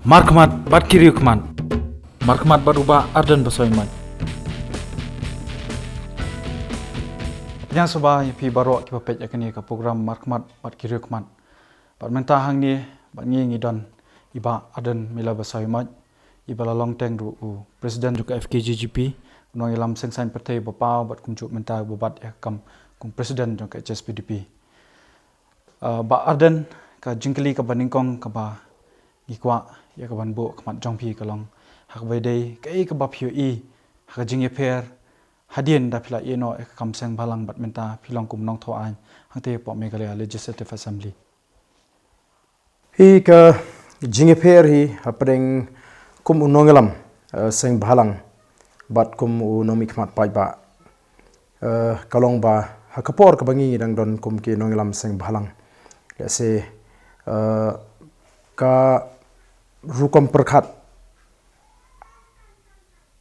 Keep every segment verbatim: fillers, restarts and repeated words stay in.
Markhmat bad ki riewkhmat. Markhmat bad u Bah Ardent Basaiawmoit. Ïa sngewbha ïa phi baroh kiba peit ïa kane ka program Markhmat bad ki riewkhmat. Bad mynta hangne bad ngi ngi don i Bah Ardent Miller Basaiawmoit, iba la long teng ruh u President jong ka F K J G P, u nongïalam seng saiñ pyrthei ba paw bad kumjuh mynta ba bat ïa ka kam kum President jong ka H S P D P. Uh, Bah Ardent, ka jingkylli kaba nyngkong kaba ngi kwah ïa kaban buh khmat jong phi ka long, ha kaba ïadei kaei kaba phi ïohi ha ka jingïapher hadien da phi la ïeh noh ïa ka kam seng bhalang bad mynta phi long kum nongthoh aiñ hangta hapoh Meghalaya Legislative Assembly. Hi ka jingïapher hi hapdeng kum u nongïalam, eh, seng bhalang bad kum u nongmihkhmat paidbah. Eh, ka long ba ha ka por kaba ngi ngi dang don kum ki nongïalam seng bhalang, lehse, eh, ka rukom pyrkhat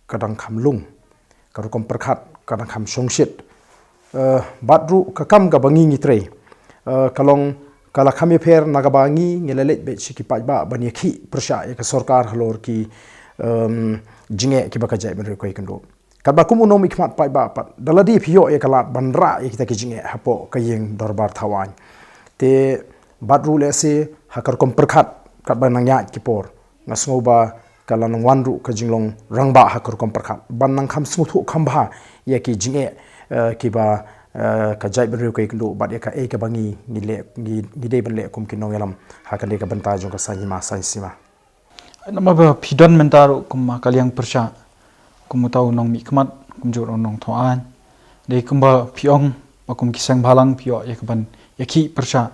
ka dang kham lung, ka rukom pyrkhat ka dang kham shongshit. Eh, bad ruh ka kam kaba ngi ngi trei, eh, ka long ka la kham ïapher na kaba ngi ngi la leit beit sha ki paidbah ban ïakhih pyrshah ïa ka sorkar halor ki, em, jingeh kiba ka jaitbynriew ka ïakynduh. Katba kum u nongmihkhmat paidbah pat, da lade phi ïoh ïa ka lad ban rah ïa kita ki jingeh hapoh ka ïing dorbar thawaiñ. Te bad ruh lehse ha ka rukom pyrkhat katba nang ïaid ki por, nga sngew ba ka la nang wan ruh ka jinglong rangbah ha ka rukom pyrkhat ban nang kham sngewthuh kham bha ïa ki jingeh, eh, kiba, eh, ka jaitbynriew ka ïakynduh bad ïa kaei kaba ngi ngi leh, ngi, ngi dei ban leh kum ki nongïalam ha kane ka bynta jong ka saiñ hima saiñ sima. Namar ba phi don mynta ruh kum ha ka liang pyrshah, kum uta u nongmihkhmat, kumjuh ruh u nongthoh aiñ. Dei kumba phi ong ba kum ki seng bhalang phi ïoh ïa kaban ïakhih pyrshah.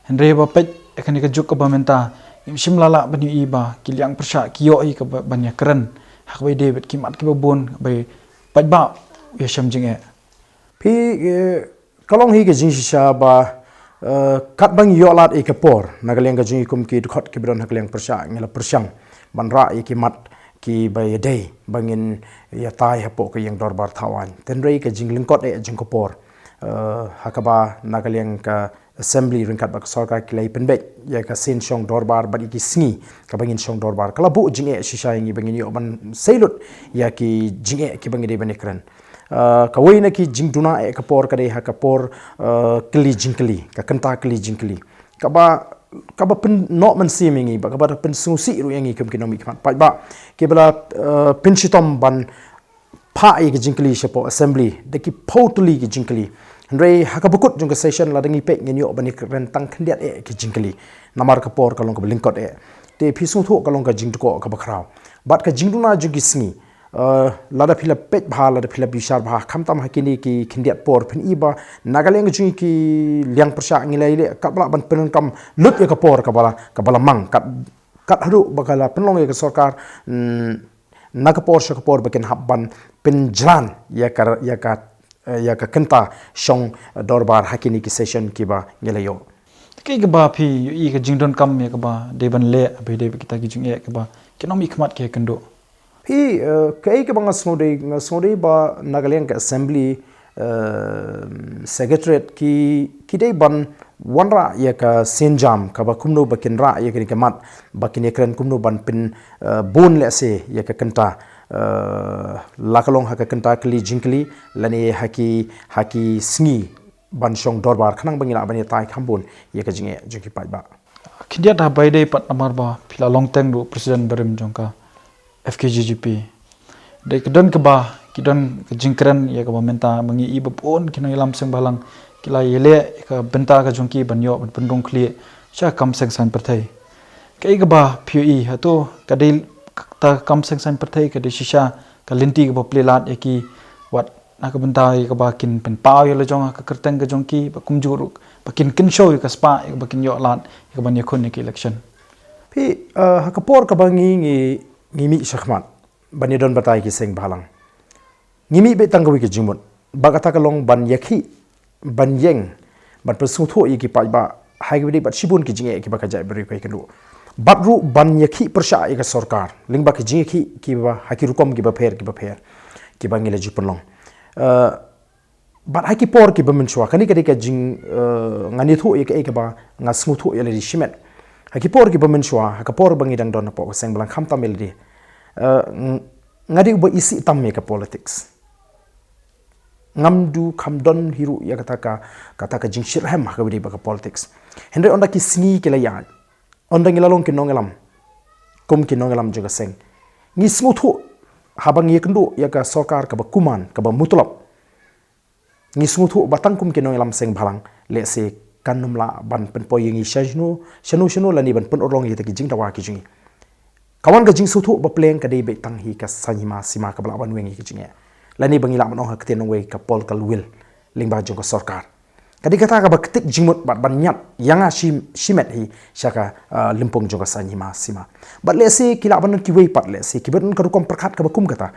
Hynrei ba peit ïa kane ka juk kaba mynta, ngim shym la lah ban ïohi ba ki liang pyrshah ki ïoh ïa kaban ïakren ha kaba ïadei bad ki mat kiba bun, ba paidbah u ïashem jingeh. Phi, eh, ka long hi ka jingshisha ba, eh, katba ngi ïoh lad ïa ka por, na ka liang ka jong ngi kum ki dkhot kiba don ha ka liang pyrshah, ngi la pyrshang ban rah ïa ki mat kiba ïadei ba ngin ïatai hapoh ka ïing dorbar thawaiñ. Hynrei ka jinglyngkot eh jong ka por, eh, ha kaba na ka liang ka Assembly ryngkat bad ka sorkar ki la ïa pynbeit ïa ka sien shong dorbar bad ïa ki sngi kaba ngin shong dorbar, ka la buh jingeh shisha ïa ngi ba ngin ïoh ban sei lut ïa ki jingeh kiba ngi dei ban ïakren. Ah, kawei na ki jingduna eh ka por ka dei ha ka por, ah, kylli jingkylli, ka kynta kylli jingkylli, kaba, kaba pynnoh mynsiem ïa ngi bad kaba da pynsngewsih ruh ïa ngi kum ki nongmihkhmat paidbah kiba la, ah, pynshitom ban phah ïa ki jingkylli shapoh Assembly da ki phew tylli ki jingkylli. Hynrei ha kaba kut jong ka session, lada ngi peit, ngin ïoh ban ïakren tang khyndiat eh ki jingkylli, namar ka por ka long kaba lyngkot eh. Te phi sngewthuh ka long ka jingdkhoh kaba khraw bad ka jingduna jong ki sngi. Eh, lada phi la peit bha, lada phi la bishar bha, khamtam ha kine ki khyndiat por, phin i ba na ka liang jong ki liang pyrshah ngi la ïaleh katba lah ban pyndonkam lut ïa ka por kaba la, kaba la mang, kat, kat haduh ba ka la pynlong ïa ka sorkar, mm, na ka por sha ka por ba kin hap ban pynjlan ïa ka, ïa ka, eh, ïa ka kynta shong dorbar ha kine ki session kiba ngi la ïoh. Te kaei kaba phi ïohi ka jingdonkam ïa kaba dei ban leh, ba dei ba kita ki jingeh kiba ki nongmihkhmat ki ïakynduh? Phi, eh, kaei kaba nga sngewdei, nga sngewdei ba na ka liang ka Assembly, eh, Secretariat ki, ki dei ban wanrah ïa ka sienjam kaba kumno ba kin rah ïa kane ka mat, ba kin ïakren kumno ban pyn, eh, bun lehse ïa ka kynta, eh, la ka long ha ka kynta kylli jingkylli lane ha ki, ha ki sngi ban shong dorbar khnang ba ngi lah ban ïatai kham bun ïa ka jingeh jong ki paidbah. Khyndiat ha ba ïadei pat namar ba phi la long teng ruh President barim jong ka F K J G P. Dei ka don kaba, ki don ka jingkren ïa kaba mynta ba ngi i ba bun ki nongïalam seng bhalang ki la ïaleh ïa ka bynta ka jong ki ban ïoh ban pynrung khlieh sha kam seng saiñ pyrthei. Kaei kaba phi ïohi, hato ka dei kata ka kam seng saiñ pyrthei ka dei shisha ka lynti kaba plie lad ïa ki, wat na ka bynta ïa kaba kin pynpaw ïa la jong ha ka kyrteng ka jong ki, ba kumjuh ruh ba kin kynshew ïa ka spah ïa kaba kin ïoh lad ïa kaban ïakhun ïa ka election? Phi, eh, ha ka por kaba ngi, ngi, ngi mih shakhmat ban ïadon batai ki seng bhalang, ngi mih beit tang kawei ka jingmut, ba kata ka long ban ïakhih, ban ïeng, ban pynsngewthuh ïa ki paidbah ha kiba dei bad shibun ki jingeh kiba ka jaitbynriew ka ïakynduh, bad ruh ban ïakhih pyrshah ïa ka sorkar lyngba ki jingïakhih kiba ha ki rukom kiba pher kiba pher kiba ngi la ju pynlong. Eh, bad ha ki por kiba mynshuwa, kane ka dei ka jing, eh, ngan ïathuh ïa kaei kaba nga sngewthuh ïa lade shimet. Ha ki por kiba mynshuwa, ha ka por ba ngi dang don hapoh ka seng balang khamtam ïa lade. Eh, ng-, nga dei uba isih tam ïa ka politics. Ngam duh kham don hi ruh ïa kata ka, kata ka jingshitrhem ha kaba ïadei bad ka politics. Hynrei ynda ki sngi ki la ïaid, ynda ngi la long ki nongïalam, kum ki nongïalam jong ka seng, ngi sngewthuh haba ngi ïakynduh ïa ka sorkar kaba kuman, kaba mutlop. Ngi sngewthuh ba tang kum ki nongïalam seng bhalang, lehse kan ym lah ban pynpoi ïa ngi shano shano shano lane ban pynurlong ïa kita ki jingdawa ki jong ngi. Ka wan ka jingsngewthuh ba pleng ka dei beit tang hi ka saiñ hima sima kaba lah ban weng ïa ki jingeh. Lane ba ngi lah ban ong ha ka ktien nongwei ka political will lyngba jong ka sorkar. Ka dei kata kaba ktik jingmut bad ban ñiad ïa nga shi, shimet hi sha ka, ah, lympung jong ka saiñ hima sima. Bad lehse ki lah ban don kiwei pat, lehse kiba don ka rukom pyrkhat kaba kum kata,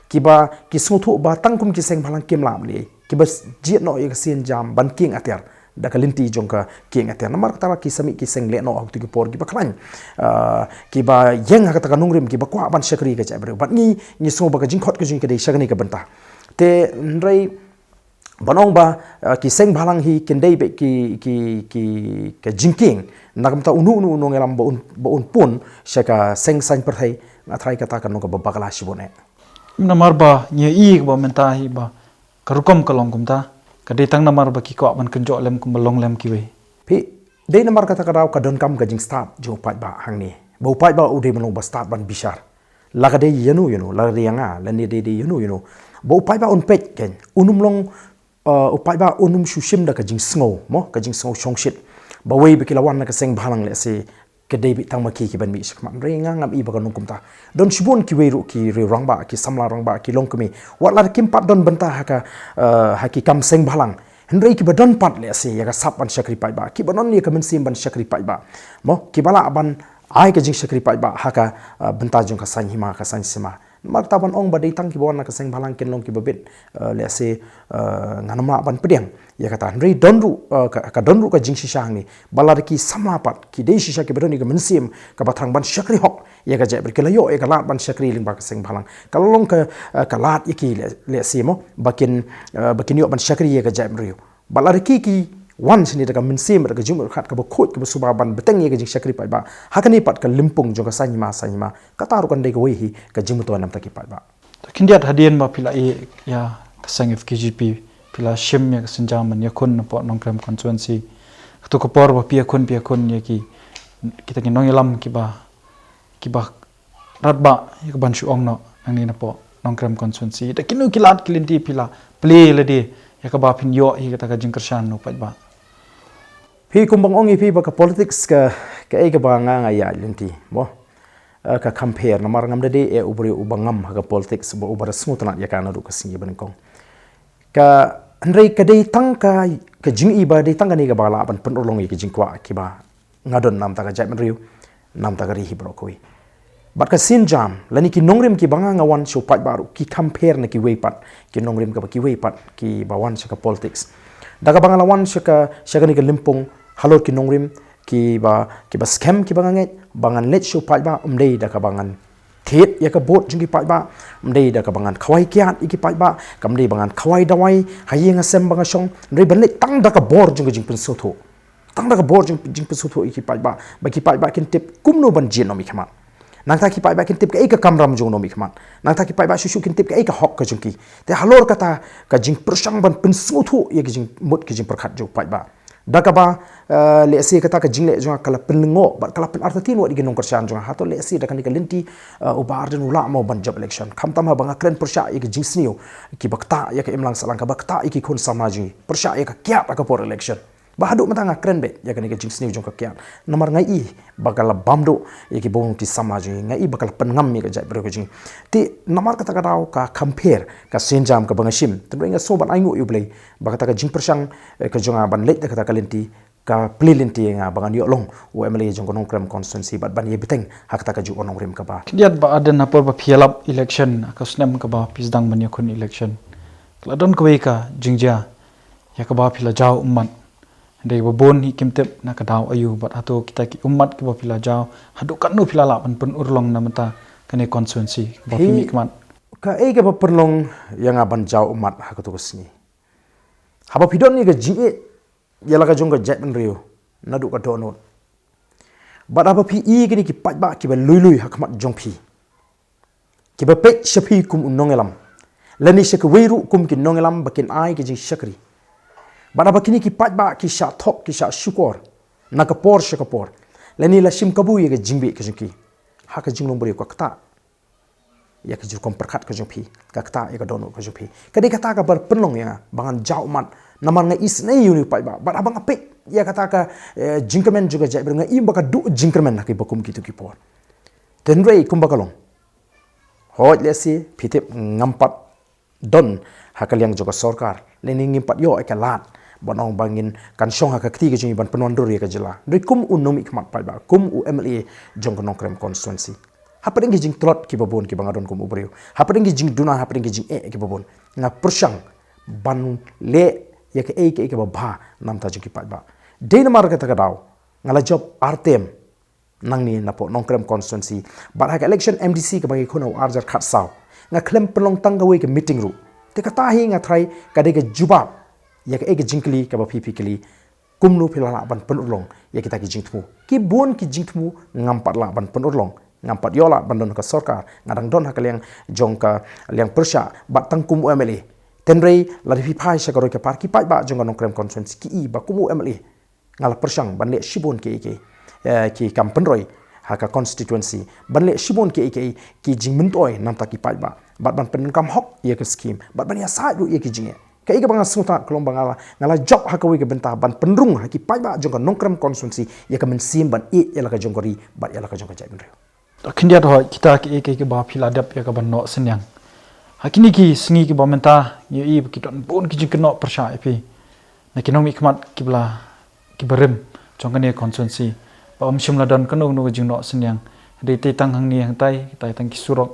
kiba ki sngewthuh ba tang kum ki seng bhalang kim lah ban leh, kiba jied noh ïa ka sienjam ban kieng atiar da ka lynti jong ka kieng atiar. Namar kata la ki sa mih ki seng leh noh ha kito ki por kiba khlaiñ, ah, kiba ïeng ha kata ka nongrim, kiba kwah ban shakri ka jaitbynriew. Bad ngi, ngi sngew ba ka jingkhot ka jong ngi ka dei sha kane ka bynta. Te hynrei ban ong ba, ah, ki seng bhalang hi kin dei beit ki, ki, ki, ka jingkieng na ka bynta uno uno u nongïalam ba un, ba un pun sha ka seng saiñ pyrthei, nga tharai kata kan long kaba bakla shibun eh. Namar ba ngi ïohi kaba mynta hi ba ka rukom ka long kumta, ka dei tang namar ba ki kwah ban kynjoh lem kumba long lem kiwei. Phi, dei namar kata ka daw ka donkam ka jingstad jong u paidbah hangne. Ba u paidbah u dei ban long ba stad ban bishar. La ka dei ïano ïano, la ka dei ïa nga, lane dei dei ïano ïano. Ba u paidbah un peit kein, un ym long, eh, u paidbah un ym shu shim da ka jingsngew, mo, ka jingsngew shongshit. Ba wei ba ki la wan na ka seng bhalang lehse ka dei beit tang ma ki kiban mih shakhmat. Hynrei nga ngam i ba kan long kumta. Don shibun kiwei ruh ki riew rangbah, ki samla rangbah, ki longkmie. Wat la kim pat don bynta ha ka, eh, ha ki kam seng bhalang, hynrei kiba don pat lehse ïa ka sap ban shakri paidbah, kiba don ïa ka mynsiem ban shakri paidbah, mo, kiba lah ban ai ka jingshakri paidbah ha ka, eh, bynta jong ka saiñ hima, ka saiñ sima. Namar kata ban ong ba dei tang kiba wan na ka seng bhalang kin long kiba bit, eh, lehse, eh, ngan ym lah ban pdiang ïa kata. Hynrei don ruh, eh, ka, ka don ruh ka jingshisha hangne ba lada ki samla pat ki dei shisha kiba don ïa ka mynsiem kaba thrang ban shakri hok ïa ka jaitbynriew, ki la ïoh ïa ka lad ban shakri lyngba ka seng bhalang, ka la long ka, eh, ka lad ïa ki leh, lehse, mo, ba kin, eh, ba kin ïoh ban shakri ïa ka jaitbynriew. Bad lada ki ki wan shane da ka mynsiem, da ka jingmut kaba khuid, kaba suba ban bteng ïa ka jingshakri paidbah ha kane pat ka lympung jong ka saiñ hima, saiñ hima, kata ruh kan dei kawei hi ka jingmyntoi na ka bynta ki paidbah. Te khyndiat hadien ba phi la ïeh ïa ka seng F K J P, phi la shim ïa ka sienjam ban ïakhun napoh Nongkrem constituency. Kato ka por ba phi ïakhun, phi ïakhun ïa ki, kita ki nongïalam kiba, kiba radbah ïa kaban shu ong noh nangne napoh Nongkrem constituency. Da kino ki lad ki lynti phi la plie lade ïa kaba phin ïoh hi kata ka jingkyrshan na u paidbah? Phi, kumba nga ong ïa phi ba ka politics ka, kaei kaba nga, nga ïaid lynti, mo. Eh, ka compare, namar ngam da dei eh u briew uba ngam ha ka politics, uba, uba da sngewtynnad ïa ka naduh ka sngi banyngkong. Ka, hynrei ka dei tang ka, ka jing-i ba dei tang kane kaba lah ban pynurlong ïa ka jingkwah kiba nga don na ka bynta ka jaitbynriew, na ka bynta ka ri hi baroh kawei. Bad ka sienjam lane ki nongrim kiba nga, nga wan sha u paidbah ruh ki compare na kiwei pat ki nongrim kaba kiwei pat kiba wan sha ka politics. Da kaba nga la wan sha ka, sha kane ka lympung halor ki nongrim kiba, kiba skhem kiba nga ngeit, ba ngan leit sha u paidbah, ym dei da kaba ngan thied ïa ka vote jong ki paidbah, ym dei da kaba ngan khawai kiad ïa ki paidbah, kam dei ba ngan khawai dawai ha ïing ha sem ba nga shong, hynrei ban leit tang da ka bor jong ka jingpynsngewthuh. Tang da ka bor jong, jingpynsngewthuh ïa ki paidbah, ba ki paidbah kin tip kumno ban jied na u mihkhmat. Nangta ki paidbah kin tip kaei ka kamram jong u mihkhmat. Nangta ki paidbah shuh shuh kin tip kaei ka hok ka jong ki. Te halor kata ka jingpyrshang ban pynsngewthuh ïa ka jingmut ka jingpyrkhat jong u paidbah, da kaba, eh, lehse kata ka jingleh jong nga ka la pynlyngngoh bad ka la pynartatien wat ïa ki nongkyrshan jong nga. Hato lehse da kane ka lynti, eh, u Bah Ardent u lah mo ban jop election? Khamtam haba nga kren pyrshah ïa ka jingsniew kiba ktah ïa ka imlang sahlang, kaba ktah ïa ki khun samla jong ngi, pyrshah ïa ka kiad ha ka por election. Ba haduh mynta nga kren beit ïa kane ka jingsniew jong ka kiad, namar nga i ba ka la bam duh ïa ki bun ki samla jong ngi, nga i ba ka la pynngam ïa ka jaitbynriew ka jong ngi. Te namar kata ka daw ka compare ka sienjam kaba nga shim, te nga sngew ban ainguh ïa U Blei ba kata ka jingpyrshang, eh, ka jong nga ban leit da kata ka lynti ka plie lynti ïa nga ba ngan ïoh long u M L A jong ka Nongkrem constituency bad ban ïa bteng ha kata kajuh ka nongrim kaba. Khyndiat Bah Ardent, ha por ba phi ïalap election, ha ka snem kaba phi sdang ban ïakhun election, ka la don kawei ka jingjia ïa kaba phi la jaw ummat. Hynrei ba bun hi kim tip na ka daw aïu bad hato kita ki ummat kiba phi la jaw, haduh katno phi la lah ban pynurlong na ka bynta kane constituency kaba phi mihkhmat? Kaei kaba pynlong ïa nga ban jaw ummat ha kato ka sngi? Haba phi don ïa ka jingïeit ïa la ka jong ka jaitbynriew naduh ka dohnud, Bad haba phi i kine ki paidbah kiba lui lui ha khmat jong phi, kiba peit sha phi kum u nongïalam, lane sha kiwei ruh kum ki nongïalam ba kin ai ki jingshakri, bad haba kine ki paidbah ki shah thok ki shah shukor na ka por sha ka por, lane la shim kabu ïa ka jingbieit ka jong ki, ha ka jinglong briew ka ktah ïa ka jingkhum pyrkhat ka jong phi, ka ktah ïa ka dohnud ka jong phi. Ka dei kata kaba pynlong ïa nga ba ngan jaw ummat, namar nga isynei ïa une u paidbah. Bad haba nga peit ïa kata ka, eh, jingkmen jong ka jaitbynriew, nga i ba ka duh jingkmen ha kiba kum kito ki por. Hynrei kumba ka long, hooid, lehse phi tip ngam pat don ha ka liang jong ka sorkar, lane ngim pat ïoh ïa ka lad ban ong ba ngin kan shong ha ka kti ka jong ngi ban pynwandur ïa ka jylla. Hynrei kum u nongmihkhmat paidbah, kum u M L A jong ka Nongkrem constituency, hapdeng ki jingtlot kiba bun kiba nga don kum u briew, hapdeng ki jingduna, hapdeng ki jingeh kiba bun, nga pyrshang ban leh ïa kaei kaei kaba bha na bynta jong ki paidbah. Dei namar kata ka daw nga la jop ar term nangne napoh Nongkrem constituency. Bad ha ka election M D C kaba ngi khun ha u arhajar khatsaw, nga khlem pynlong tang kawei ka meeting ruh. Te kata hi nga tharai ka dei ka jubab ïa kaei ka jingkylli kaba phi phi kylli, kumno phi la lah ban pynurlong ïa kita ki jingthmu. Ki bun ki jingthmu ngam pat lah ban pynurlong, ngam pat ïoh lad ban don ha ka sorkar, nga dang don ha ka liang jong ka liang pyrshah bad tang kum u M L A. Hynrei lada phi phai sha ka roi ka par, ki paidbah jong ka Nongkrem constituency ki i ba kum u M L A nga la pyrshang ban leh shibun kiei kiei, eh, ki kam pynroi ha ka constituency, ban leh shibun kiei kiei ki jingmyntoi na bynta ki paidbah, bad ban pyndonkam hok ïa ka skim, bad ban ïasaid ruh ïa ki jingeh. Kaei kaba nga sngewtynnat ka long ba nga la, nga la jop ha kawei ka bynta ban pynrung ha ki paidbah jong ka Nongkrem constituency ïa ka mynsiem ban ïeit ïa la ka jong ka ri bad ïa la ka jong ka jaitbynriew. Khyndiat hooid, kita kiei kiei kiba phi la dep ïa ka ban noh synñiang ha kine ki sngi kiba mynta, ngi ïohi ba ki don bun ki jingkynnoh pyrshah ïa phi na ki nongmihkhmat kiba la, kiba rim jong kane ka constituency, ba ym shym la don kano kano ka jingnoh synñiang. Hynrei tei tang hangne hangtai, tei tang ki surok,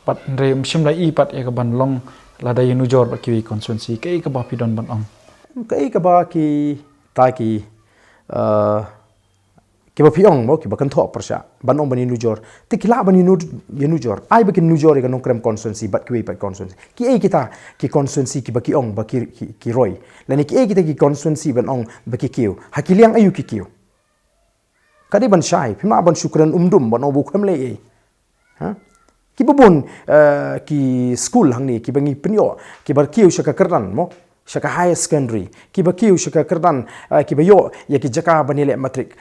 bad hynrei ym shym la i pat ïa ka ban long lada ïanujor bad kiwei ki constituency. Kaei kaba phi don ban ong? Kaei kaba kita ki, eh, kiba phi ong mo, kiba kynthoh pyrshah ban ong ban ïanujor, te ki lah ban ïanu-, ïanujor. Ai ba kin nujor ïa ka Nongkrem constituency bad kiwei pat ki constituency. Kiei kita ki constituency kiba ki ong ba ki, ki, ki roi, lane kiei kita ki constituency ban ong ba ki kiew? Ha ki liang aïu ki kiew? Ka dei ban shai, phim lah ban shu kren umdum ban ong ba u khlem leh ei. Ha? Kiba bun, eh, ki skul hangne kiba ngi pynïoh, kiba kiew sha ka kyrdan mo, sha ka higher secondary, kiba kiew sha ka kyrdan, eh, kiba ïoh ïa ki jaka ban ïaleh matrik.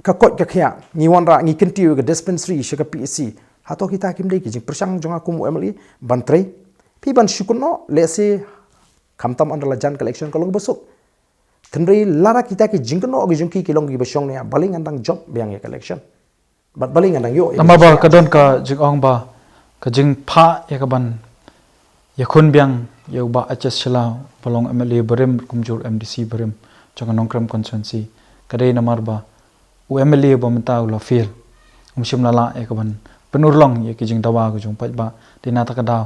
Ka koit ka khiah, ngi wanrah, ngi kyntiew ïa ka dispensary sha ka P H C. Hato kita kim dei ki jingpyrshang jong nga kum u M L A ban trei? Phi ban shu kynnoh, lehse khamtam ynda la jan ka election ka long ba suk. Hynrei lada kita ki jingkynnoh ki jong ki ki long kiba shongnia, balei ngan dang jop biang ïa ka election? Bad balei ngan dang ïoh ïa ka election? Namar ba ka don ka jingong ba ka jingphah ïa ka ban ïakhun biang ïa u Bah H S Shylla ba long M L A barim, kumjuh M D C barim jong ka Nongkrem constituency, ka dei namar ba u M L A ba mynta u la fail, um shym la lah ïa ka ban pynurlong ïa ki jingdawa ka jong u paidbah. Dei na kata ka daw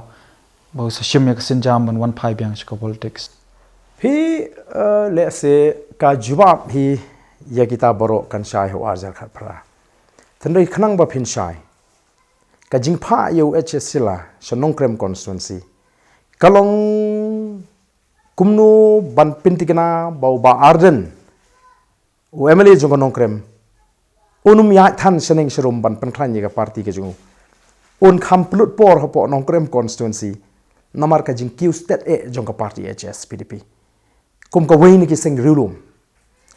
ba u sa shim ïa ka sienjam ban wan phai biang sha ka politics. Phi, eh, lehse ka jubab hi ïa kita baroh kan shai ha u arhajar khatphra. Hynrei khnang ba phin shai, ka jingphah ïa u H S Shylla sha Nongkrem constituency ka long kumno ban pyntikna ba u Bah Ardent, u M L A jong ka Nongkrem, un ym ïaid than shaneng sharum ban pynkhlaiñ ïa ka party ka jong u. Un kham pynlut por hapoh Nongkrem constituency namar ka jingkiew stet eh jong ka party H S P D P. Kum kawei na ki seng riewlum,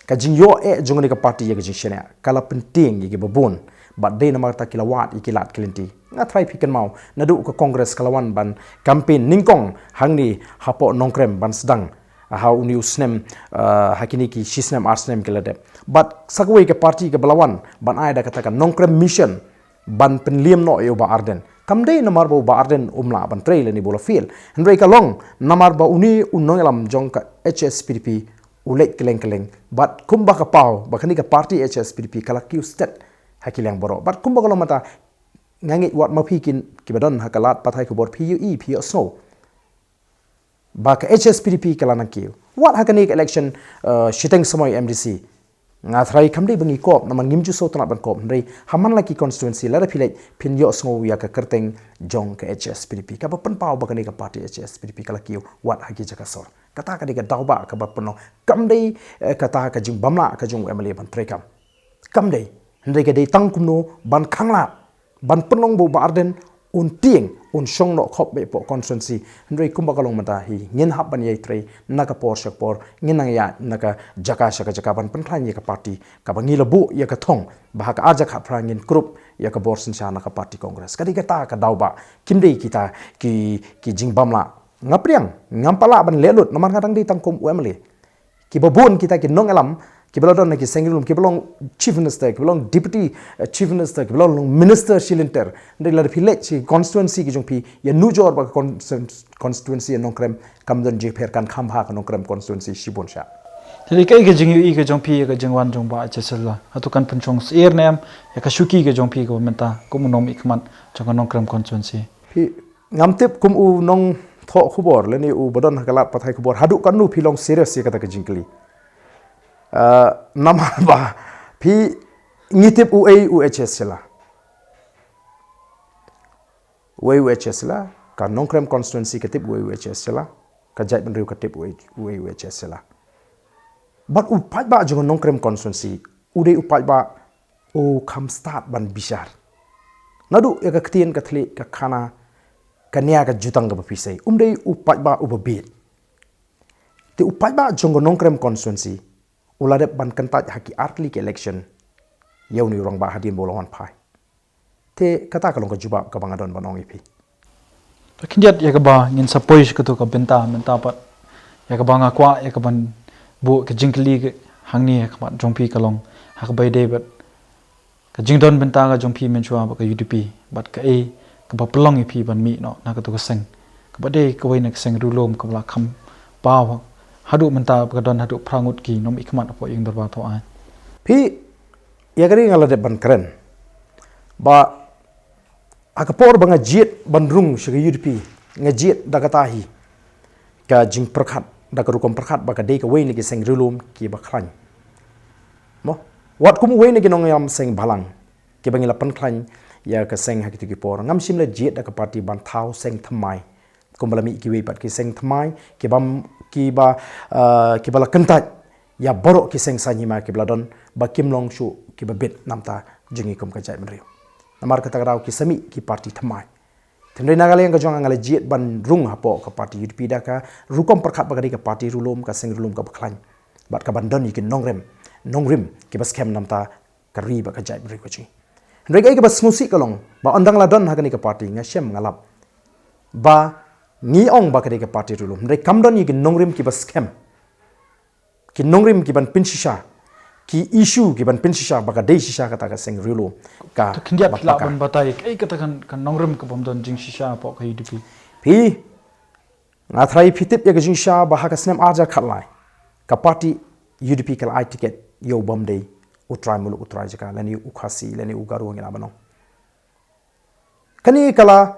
ka jingïoh eh jong kane ka party ïa ka jingshaniah ka la pyntieng ïa kiba bun, bad dei namar kata ki la wad ïa ki lad ki lynti. Nga tharai phi kynmaw naduh ka Congress ka la wan ban campaign nyngkong hangne hapoh Nongkrem ban sdang ha une u snem, eh, ha kine ki shi snem ar snem ki la dep. Bad sa kawei ka party kaba la wan ban ai da kata ka Nongkrem Mission ban pynliem noh ïa u Bah Ardent. Kam dei namar ba u Bah Ardent um lah ban trei lane ba u la fail. Hynrei ka long namar ba une u nongïalam jong ka H S P D P u leit kylleng kylleng. Bad kumba ka paw ba kane ka party H S P D P ka la kiew stet ha ki liang baroh. Bad kumba ka long mynta, nga ngeit wat ma phi kin, kiba don ha ka lad pathai khubor, phi ïohi, phi ïohsngew ba ka H S P D P ka la nang kiew. Wat ha kane ka election, eh, shiteng samoi M D C, nga tharai kam dei ba ngi kop, namar ngim ju sngewtynnat ban kop, hynrei ha man la ki constituency lada phi leit phin ïohsngew ïa ka kyrteng jong ka H S P D P kaba pynpaw ba kane ka party H S P D P ka la kiew wat ha ki jaka sor. Kata ka dei ka daw ba kaba pynlong, kam dei, eh, kata ka jingbymlah ka jong u M L A ban treikam. Kam dei. Hynrei ka dei tang kumno ban khanglad, ban pynlong ba u Bah Ardent un tieng, un shong noh khop beit hapoh constituency. Hynrei kumba ka long mynta hi, ngin hap ban ïai trei na ka por sha ka por, ngin nang ïaid na ka jaka sha ka jaka ban pynkhlaiñ ïa ka party, kaba ngi la buh ïa ka thong ba ha ka ar hajar khatphra ngin kurup ïa ka bor synshar na ka party Congress. Ka dei kata ka daw ba kim dei kita ki, ki jingbamla. Nga pdiang, ngam pat lah ban leh lut, namar nga dang dei tang kum u M L A. Kiba bun kita ki nongïalam, kiba la don ha ki seng ri lum, kiba long Chief Minister, kiba long Deputy, eh, Chief Minister, kiba long, long Minister shilynter. Hynrei lada phi leit sha constituency ki jong phi, ïanujor ba ka constituen-, constituency ïa Nongkrem kam don jingpher, kan kham bha ka Nongkrem constituency shibun shah. Te dei kaei ka jingïohi ka jong phi ïa ka jingwan jong Bah H S Shylla? Hato kan pynshong syier ne em ïa ka shuki ka jong phi kaba mynta kum u nongmihkhmat jong ka Nongkrem constituency? Phi, ngam tip kum u nongthoh khubor lane uba don ha ka lad pathai khubor haduh katno phi long serious ïa kata ka jingkylli. Ah, namar ba phi, ngi tip uei u H S Shylla. Uei u H S Shylla, ka Nongkrem constituency ka tip uei u H S Shylla, ka jaitbynriew ka tip uei, uei u H S Shylla. Bad u paidbah jong ka Nongkrem constituency u dei u paidbah u kham stad ban bishar. Naduh ïa ka ktien ka thylliej, ka khana, ka nia, ka jutang kaba phi sei, um dei u paidbah uba bieit. Te u paidbah jong ka Nongkrem constituency u la dep ban kyntait ha ki artylli ki election ïa une u rangbah hadien ba u la wan phai. Te kata ka long ka jubab kaba nga don ban ong ïa phi. Te khyndiat ïa kaba ngin sa poi sha katu ka bynta mynta pat, ïa kaba nga kwah ïa kaban buh ka jingkylli hangne ha khmat jong phi ka long ha kaba ïadei bad ka jingdon bynta ka jong phi mynshuwa bad ka U D P, bad kaei kaba pynlong ïa phi ban mih noh na katu ka seng kaba dei kawei na ka seng riewlum kaba la kham paw haduh mynta, ba ka don haduh phra ngut ki nongmihkhmat hapoh ïing dorbar thaw aiñ. Phi, ïa kane nga la dep ban kren ba ha ka por ba nga jied ban rung sha ka U D P, nga jied da kata hi ka jingpyrkhat, da ka rukom pyrkhat ba ka dei kawei na ki seng riewlum kiba khlaiñ. Mo, wat kum uwei na ki nongïalam seng bhalang kiba ngi la pynkhlaiñ ïa ka seng ha kitu ki por, ngam shym la jied da ka party ban thaw seng thymmai. Kumba la mih kiwei pat ki seng thymmai kiba, kiba, eh, kiba la kyntait ïa baroh ki seng saiñ hima kiba la don ba kim long shuh kiba bit na ka bynta jong ngi kum ka jaitbynriew. Namar kata ka daw ki sa mih ki party thymmai. Te hynrei na ka liang ka jong nga, nga la jied ban rung hapoh ka party U D P da ka rukom pyrkhat ba ka dei ka party riewlum, ka seng riewlum kaba khlaiñ, bad kaban don ïa ki nongrim, nongrim kiba skhem na ka bynta ka ri bad ka jaitbynriew ka jong ngi. Hynrei kaei kaba sngewsih ka long ba ynda nga la don ha kane ka party, nga shem nga lap ba ngi ong ba ka dei ka party riewlum, hynrei kam don ïa ki nongrim kiba skhem, ki nongrim kiban pynshisha, ki issue kiban pynshisha ba ka dei shisha kata ka seng riewlum. Ka, to khyndiat, bad lah ka ban batai kaei kata ka, ka nongrim kabym don jingshisha hapoh ka U D P? Phi, nga tharai phi tip ïa ka jingshisha ba ha ka snem ar hajar khatlai ka party U D P ka la ai tiket ïa u bym dei u trai muluk, u trai jaka, lane u Khasi, lane u Garo, ngi lah ban ong. Kane ka la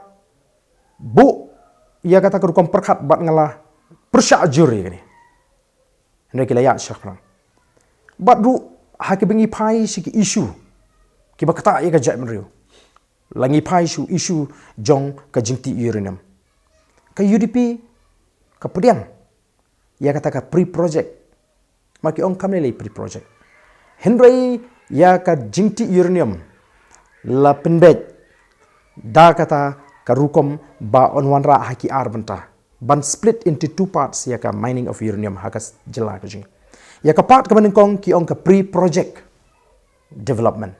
buh ïa kata ka rukom pyrkhat bad nga la pyrshah jur ïa kane. Hynrei ki la ïaid shaphrang. Bad ruh ha kiba ngi phai sha ki issue kiba ktah ïa ka jaitbynriew, la ngi phai sha u issue jong ka jingtih uranium, ka U D P ka pdiang ïa kata ka pre-project. Ma ki ong kam lei lei pre-project. Hynrei ïa ka jingtih uranium la pynbeit da kata ka rukom ba yn wanrah ha ki ar bynta, ban split into two parts ïa ka mining of uranium ha ka s-, jylla ka jong ngi. Ïa ka part kaba nyngkong ki ong ka pre-project development.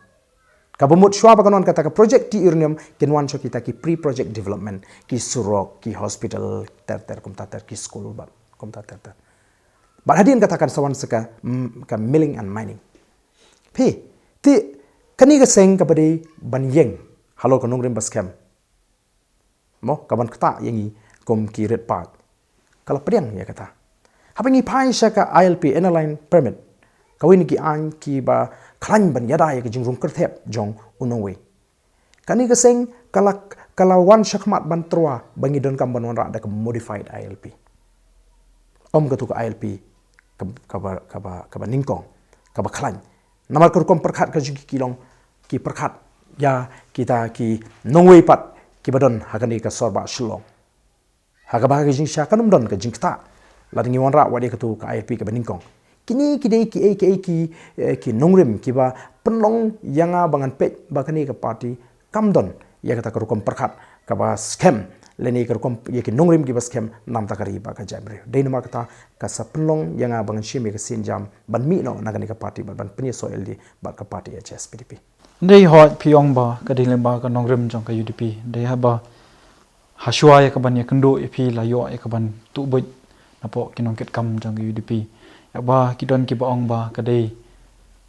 Kaba mut shuwa ba kan wan kata ka project tih uranium, kin wan shuh kita ki pre-project development, ki surok, ki hospital ter ter kumta ter, ki school bad kumta ter ter. Bad hadien kata kan sa wan sa ka, mm, ka milling and mining. Phi, te kane ka seng kaba dei ban ïeng halor ka nongrim ba skhem, mo, kaban ktah ïa ngi kum ki rit paid, ka la pdiang ïa kata. Haba ngi phai sha ka I L P, Inner Line Permit, kawei na ki aiñ kiba khlaiñ ban ïada ïa ka jingrung kyrthep jong u nongwei. Kane ka seng ka la, ka la wan shakhmat ban tyrwa ba ngi donkam ban wanrah da ka modified I L P. Ym katu ka I L P ka, kaba, kaba, kaba nyngkong, kaba khlaiñ. Namar ka rukom pyrkhat ka jong ki ki long ki pyrkhat ïa kita ki nongwei pat kiba don ha kane ka sor bah Shillong. Ha kaba ha ka jingshisha kan ym don ka jingktah lada ngi wanrah wat ïa katu ka I L P kaba nyngkong. Ini ki dei ki ei ki ei ki, eh, ki nongrim kiba pynlong ïa nga ba ngan peit ba kane ka party kam don ïa kata ka rukom pyrkhat kaba skhem, lane ka rukom ïa ki nongrim kiba skhem namar ka ri bad ka jaitbynriew. Dei namar kata ka sa pynlong ïa nga ba ngan shim ïa ka sienjam ban mih noh na kane ka party bad ban pynïasoh ïalade bad ka party H S P D P. Hynrei hooid phi ong ba ka dei lyngba ka nongrim jong ka U D P. Dei haba hashwa ïa kaban ïakynduh ïa phi la ïoh ïa kaban tuh buit napoh ki nongkitkam jong ka U D P. Ïa ba ki don kiba ong ba ka dei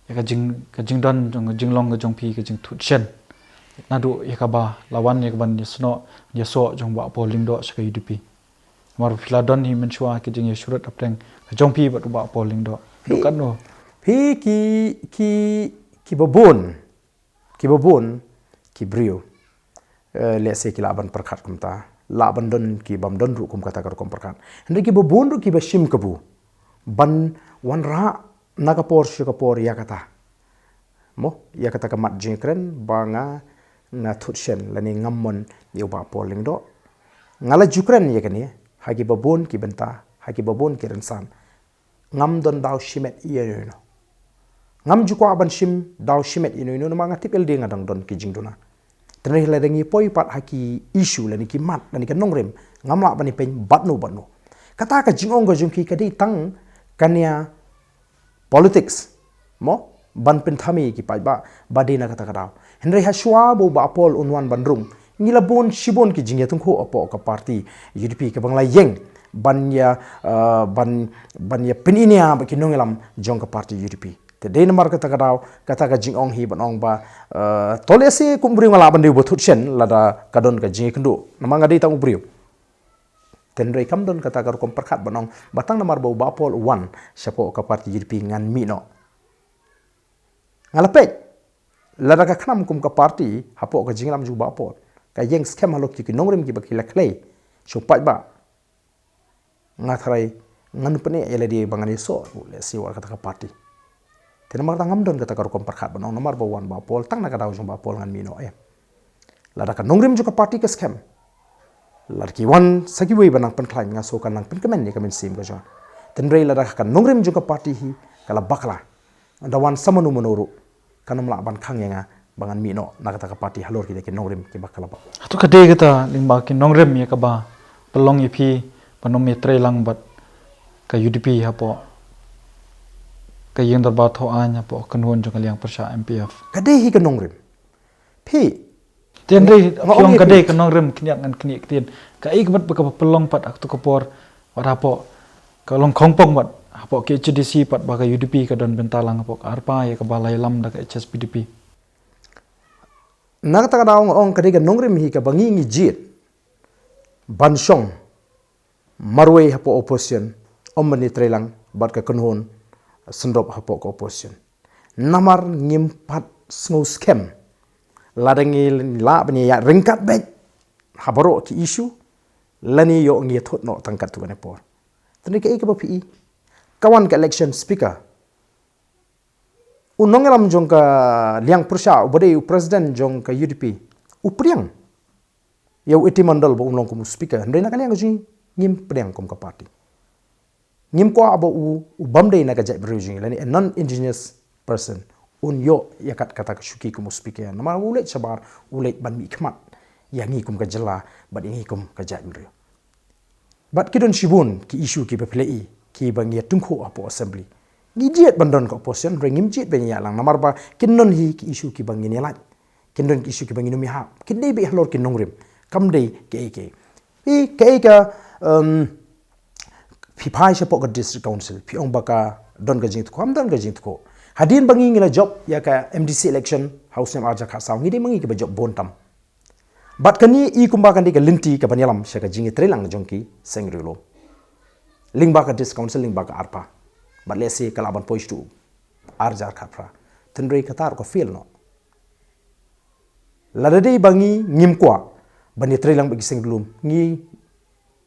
ïa ka jing, ka jingdon jong ka jinglong ka jong phi ka jingthut shen. Naduh ïa kaba la wan ïa kaban ïasnoh ïasoh jong Bah Paul Lyngdoh sha ka U D P. Namar phi la don hi mynshuwa ka jingïasyrut hapdeng ka jong phi bad u Bah Paul Lyngdoh. Phi, duh katno? Phi ki, ki, kiba bun, kiba bun ki briew, eh, lehse ki lah ban pyrkhat kumta, lah ban don ki bym don ruh kum kata ka rukom pyrkhat. Hynrei kiba bun ruh kiba shim kabu ban wanrah na ka por sha ka por ïa kata. Mo, ïa kata ka mat jingkren ba nga, nga thut shen lane ngam mon ïa u Bah Paul Lyngdoh. Nga la ju kren ïa kane ha kiba bun ki bynta, ha kiba bun ki rynsan. Ngam don daw shimet ïa ino ino. Ngam ju kwah ban shim daw shimet ïa ino ino namar nga tip ïalade nga dang don ki jingduna. Te hynrei lada ngi poi pat ha ki issue lane ki mat lane ka nongrim, ngam lah ban ïapeiñ bad no bad no. Kata ka jingong ka jong ki ka dei tang kane ïa politics, mo, ban pynthame ki paidbah ba dei na kata ka daw. Hynrei hashwa ba u Bah Paul un wan ban rung, ngi la bun shibun ki jingïatyngkhuh hapoh ka party U D P kaba nga la ïeng ban ïa, eh, ban, ban ïa pyni ïa ba ki nongïalam jong ka party U D P. Te dei namar kata ka daw, kata ka jingong hi ban ong ba, eh, to lehse kum u briew nga lah ban dei uba thut shen lada ka don ka jingïakynduh. Namar nga dei tang u briew. Te hynrei kam don kata ka rukom pyrkhat ban ong ba tang namar ba u Bah Paul u wan shapoh ka party U D P ngan mih noh. Nga la peit lada ka khnam kum ka party hapoh ka jingïalam jong u Bah Paul ka ïeng skhem halor ki nongrim kiba ki la khlei sha u paidbah. Nga tharai ngan pyneh ïalade ba ngan ïasoh ruh lehse wat kata ka party. Te namar kata ngam don kata ka rukom pyrkhat ban ong namar ba u wan Bah Paul, tang na ka daw jong Bah Paul ngan mih noh, eh. Lada ka nongrim jong ka party ka skhem, lada ki wan sa kiwei ba nang pynkhlaiñ, nga sngew ka nang pynkmen ïa ka mynsiem ka jong nga. Te hynrei lada ka nongrim jong ka party hi ka la bakla, da wan sa mano mano ruh kan ym lah ban khang ïa nga ba ngan mih noh na kata ka party halor kita ki nongrim kiba ka la bak. Hato ka dei kata lyngba ki nongrim ïa kaba pynlong ïa phi ban ym ïatreilang bad ka U D P hapoh ka ïing dorbar thaw aiñ hapoh ka kynhun jong ka liang pyrshah M P F? Ka dei hi ka nongrim. Phi. Te hynrei nga ong ïa phi, ka dei ka nongrim, khyndiat ngan khyndiat ktien. Kaei kaba, kaba pynlong pat ha kato ka por, wat hapoh ka long khongpong pat hapoh K H A D C pat ba ka U D P ka don bynta lang hapoh ka ARPA ïa kaba la ïalam da ka H S P D P? Na kata ka daw nga ong ka dei ka nongrim hi kaba ngi ngi jied ban shong marwei hapoh opposition, ym ban ïatreilang bad ka kynhun syndrop hapoh ka opposition. Namar ngim pat sngew skhem lada ngi lah ban ïa ryngkat beit ha baroh ki issue lane ïoh ngi ïathut noh tang katto katne por. Te hynrei kaei kaba phi i, ka wan ka election speaker, u nongïalam jong ka liang pyrshah uba dei u president jong ka U D P u pdiang ïa u A T Mondal ba un long kum u speaker. Hynrei na ka liang ka jong ngi ngim pdiang kum ka party. Ngim kwah ba u, u bym dei na ka jaitbynriew jong ngi lane a non-indigenous person un ïoh ïa kat kata ka shuki kum u speaker. Namar u leit shabar, u leit ban mihkhmat ïa ngi kum ka jylla bad ïa ngi kum ka jaitbynriew. Bad ki don shibun ki issue kiba phi la i kiba ngi ïatyngkhuh hapoh assembly. Ngi jied ban don ka opposition, hynrei ngim jied ban ïalang namar ba kin don hi ki issue kiba ngin ïalait. Kin don ki issue kiba ngin ym ïahap. Kin dei beit halor ki nongrim. Kam dei kaei kaei. Phi, kaei ka, um, phi phai shapoh ka district council, phi ong ba ka don ka jingthoh, kam don ka jingthoh. Hadien ba ngi ngi la jop ïa ka M D C election ha u snem arhajar khatsaw, ngi dei ma ngi kiba jop bun tam. Bad kane i kumba kan dei ka lynti kaban ïalam sha ka jingïatreilang jong ki seng riewlum lyngba ka district council, lyngba ka ARPA. Bad lehse ka lah ban poi shuh arhajar khatphra. Te hynrei kata ruh ka fail noh. Lada dei ba ngi ngim kwah ban ïatreilang bad ki seng riewlum, ngi,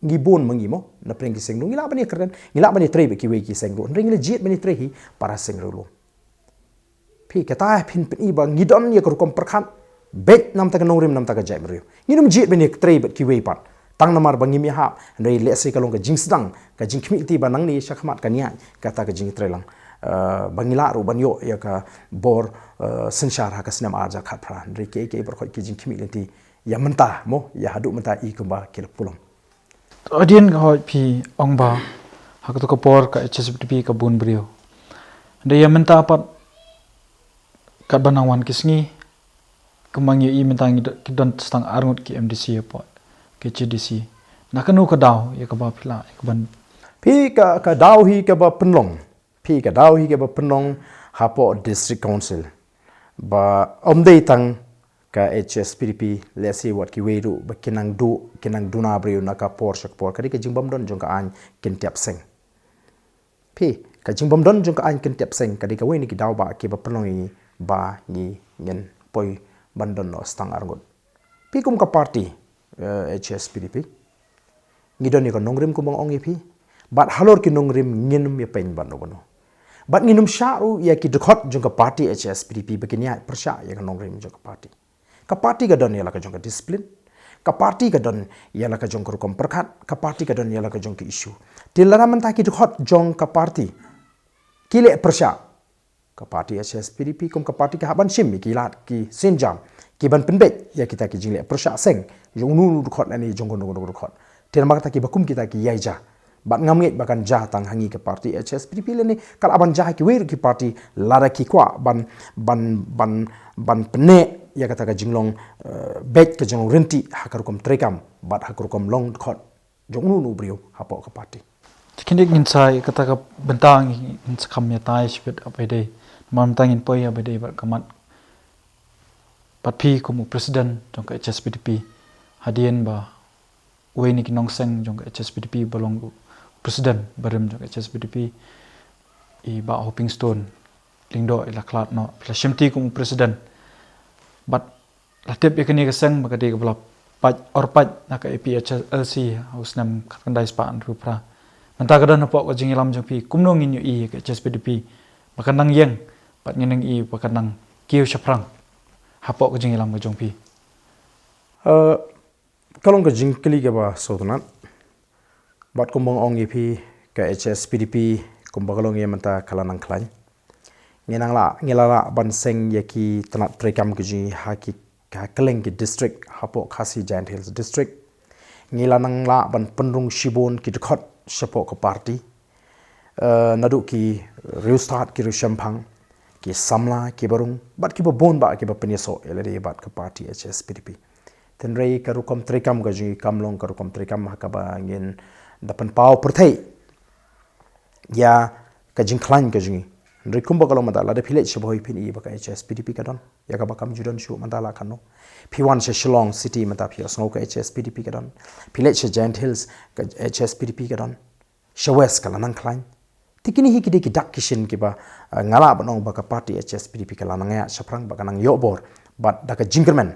ngi bun ma ngi mo, na pdeng ki seng riewlum ngi lah ban ïakren, ngi lah ban ïatrei bad kiwei ki seng riewlum. Hynrei ngi la jied ban ïatrei hi para seng riewlum. Phi, kata phin pyni ba ngi don ïa ka rukom pyrkhat beit namar ka nongrim, namar ka jaitbynriew. Ngin ym jied ban ïatrei bad kiwei pat tang namar ba ngim ïahap. Hynrei lehse ka long ka jingsdang, ka jingkhmih lynti ba nangne shakhmat kan ïaid kata ka jingïatreilang Uh, ba ngi lah ruh ban ïoh ïa ka bor uh, synshar ha ka snem ar hajar khatphra. Hynrei ki, ki baroh ki jingkhmih lynti ïa mynta mo, ïa haduh mynta i kumba ki la pulom. Hadien ka hoi phi ong ba ha kato ka por ka H S P D P ka bun briew. Hynrei ïa mynta pat katba nang wan ki sngi, kumba ngi ïohi mynta ngi do-, ki don tang arngut ki M D C hapoh ki H A D C. Na kano ka daw ïa kaba phi lah ïa kaban? Phi ka, ka daw hi kaba pynlong. Phi ka daw hi kaba pynlong hapoh District Council. Ba ym dei tang ka H S P D P, lehse wat kiwei ruh ba ki nang duh, ki nang duna briew na ka por sha ka por. Ka dei ka jingbym don jong ka aiñ kyntiap seng. Phi, ka jingbym don jong ka aiñ kyntiap seng ka dei kawei na ki daw ba kiba pynlong ïa ngi ba ngi ngin poi ban don noh tang arngut. Phi kum ka party, eh, H S P D P, ngi don ïa ka nongrim kumba nga ong ïa phi. Bad halor ki nongrim ngin ym ïa peiñ bad uno uno. Bad ngin ym shah ruh ïa ki dkhot jong ka party H S P D P ba kin ïaid pyrshah ïa ka nongrim jong ka party. Ka party ka don ïa la ka jong ka discipline. Ka party ka don ïa la ka jong ka rukom pyrkhat. Ka party ka don ïa la ka jong ka issue. Te lada mynta ki dkhot jong ka party ki leh pyrshah, ka party H S P D P kum ka party ka hap ban shim ïa ki lad ki sienjam, ki ban pynbeit ïa kita ki jingleh pyrshah seng jong uno uno u dkhot lane jong uno uno u dkhot. Te namar kata kiba kum kita ki ïai jia. Bad ngam ngeit ba kan jia tang ha ngi ka party H S P D P lane ka lah ban jia ha kiwei ruh ki party lada ki kwah ban, ban, ban, ban pynneh ïa kata ka jinglong, eh, beit ka jinglong rynti ha ka rukom treikam bad ha ka rukom long dkhot jong uno uno u briew hapoh ka party. Te kine ngin sa ïa kata ka bynta ngin sa kham ïa tai shibit ap ïa dei. Namar mynta ngin poi ap ïa dei bad ka mat bad phi kum u president jong ka H S P D P. Hadien ba uwei na ki nongseng jong ka H S P D P ba long u president barim jong ka H S P D P, i Bah Hoping Stone Lyngdoh i la khlad noh, phi la shimti kum u president. Bad la tip ïa kane ka seng ba ka dei kaba la pait, or pait na ka A P H L C ha u snem khatkhyndai spah hynriewphew phra. Mynta ka don hapoh ka jingïalam jong phi, kumno ngin ïohi ïa ka H S P D P ba kan nang ïeng bad ngin nang ïohi ba kan nang kiew shaphrang hapoh ka jingïalam ka jong phi? Eh, ka long ka jingkylli kaba sngewtynnat. Bad kumba nga ong ïa phi, ka H S P D P kumba ka long ïa mynta ka la nang khlaiñ. Ngi nang lah, ngi la lah ban seng ïa ki tnat treikam ki jong ngi ha ki, ha kylleng ki district hapoh Khasi Jaintia Hills District. Ngi la nang lah ban pynrung shibun ki dkhot shapoh ka party. Eh, naduh ki riewstad, ki riewshemphang, ki samla, ki barung bad kiba bun bah kiba pynïasoh ïa lade bad ka party H S P D P. Hynrei ka rukom treikam ka jong ngi kam long ka rukom treikam ha kaba ngin da pynpaw pyrthei ïa ka jingkhlaiñ ka jong ngi. Hynrei kumba ka long mynta, lada phi leit sha Bhoi phin i ba ka H S P D P ka don. Ïa kaba kam ju don shuh mynta la kano. Phi wan sha Shillong City mynta phi ïohsngew ka H S P D P ka don. Phi leit sha Jaintia Hills ka H S P D P ka don. Sha West ka la nang khlaiñ. Te kine hi ki dei ki dak ki shin kiba, eh, nga lah ban ong ba ka party H S P D P ka la nang ïaid shaphrang bad ka nang ïoh bor. Bad da ka jingkyrmen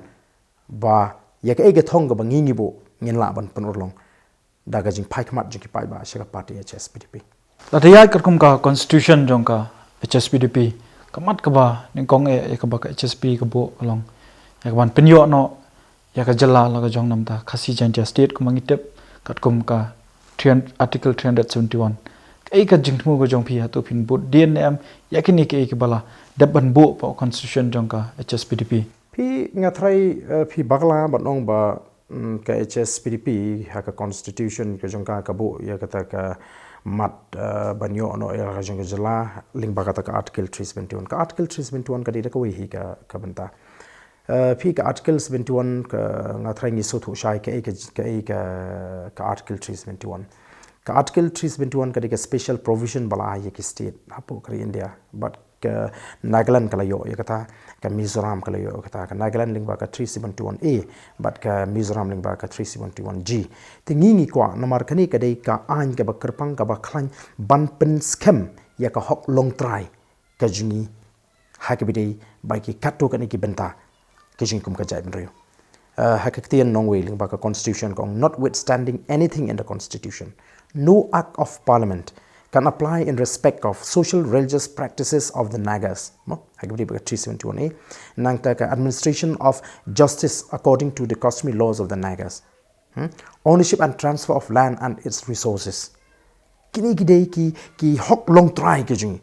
ba ïa kaei ka thong kaba ngi ngi buh ngin lah ban pynurlong da ka jingphai khmat jong ki paidbah sha ka party H S P D P. Lada ïaid katkum ka constitution jong ka H S P D P, ka mat kaba nyngkong eh ïa kaba ka H S P ka buh ka long ïa kaban pynïoh noh ïa ka jylla la ka jong namar Khasi Jaintia State kumba ngi tip katkum ka three hundred, Article three hundred seventy-one. Kaei ka jingthmu ka jong phi, hato phin bud dien ne em ïa kine kiei kiba la dep ban buh hapoh constitution jong ka H S P D P? Phi nga tharai, eh, phi bakla ban ong ba, mm, ka H S P D P ha ka constitution ka jong ka ka buh ïa kata ka mat, eh, ban ïoh noh ïa la ka jong ka jylla lyngba kata ka Article three seventy-one. Ka Article three seventy-one ka dei da kawei hi ka, ka bynta. Eh, phi ka Article seventy-one ka nga tharai ngi sngewthuh shai kaei ka, kaei ka, ka Article three seventy-one. Ka Article three seventy-one ka dei ka special provision ba la ai ïa ki state hapoh ka ri India. Bad ka Nagaland ka la ïoh ïa kata, ka Mizoram ka la ïoh ïa kata, ka Nagaland lyngba ka three seventy-one A, bad ka Mizoram lyngba ka three seventy-one G. Te ngi ngi kwah namar kane ka dei ka aiñ kaba kyrpang kaba khlaiñ ban pynskhem ïa ka hok longtrai ka jong ngi ha kaba dei ba ki katto katne ki bynta ka jong ngi kum ka jaitbynriew. Eh, ha ka ktien nongwei lyngba ka constitution ka ong, notwithstanding anything in the constitution, no act of parliament can apply in respect of social religious practices of the Nagas. Mo? Ha kaba dei ba ka three seventy-one A. Nangta ka administration of justice according to the customary laws of the Nagas. Hmm? Ownership and transfer of land and its resources. Kine ki dei ki, ki hok longtrai ka jong ngi.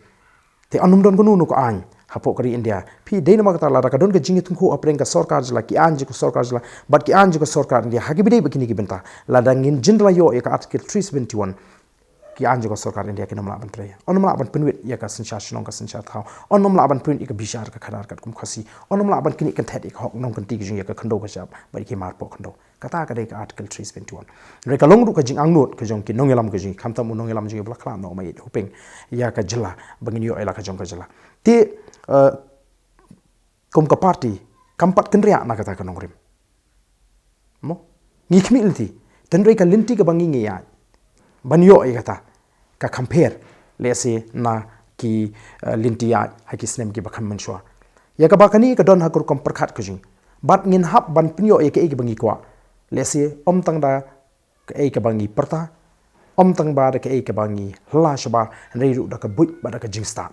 Te ym don kano kano ka aiñ hapoh ka ri India. Phi dei namar kata lada ka don ka jingïatyngkhuh hapdeng ka sorkar jylla, ki aiñ jong ka sorkar jylla bad ki aiñ jong ka sorkar India ha kiba dei bad kine ki bynta, lada ngin jin da la ïoh ïa ka Article three seventy-one, ki aiñ jong ka sorkar India kin ym lah ban trei, kin ym lah ban pynwit ïa ka synshar shnong, ka synshar thaw, kin ym lah ban pynwit ïa ka bishar, ka khadar katkum Khasi, kin ym lah ban knieh kynthet ïa ka hok nongkynti ka jong ngi, ïa ka khyndew ka shyiap bad ïa ki mar poh khyndew. Kata ka dei ka Article three seventy-one. Hynrei ka long ruh ka jingangnud ka jong ki nongïalam ka jong ngi, khamtam u nongïalam jong ngi ba la khlad noh, ma ïeit, hapdeng ïa ka jylla, ba ngin ïoh ïa la ka jong ka jylla. Te, eh, kum ka party, kam pat kynriah na kata ka nongrim. Mo? Ngi khmih lynti. Hynrei ka lynti kaba ngi ngi ïaid ban ïoh ïa kata, ka compare, lehse, na ki, eh, lynti ïaid ha ki snem kiba kham mynshuwa. Ïa kaba kane ka don ha ka rukom pyrkhat ka jong ngi. Bad ngin hap ban pynïoh ïa kaei kaba ngi kwah. Lehse, ym tang da kaei kaba ngi pyrta, ym tang ba da kaei kaba ngi hla shabar, hynrei ruh da ka buit bad da ka jingstad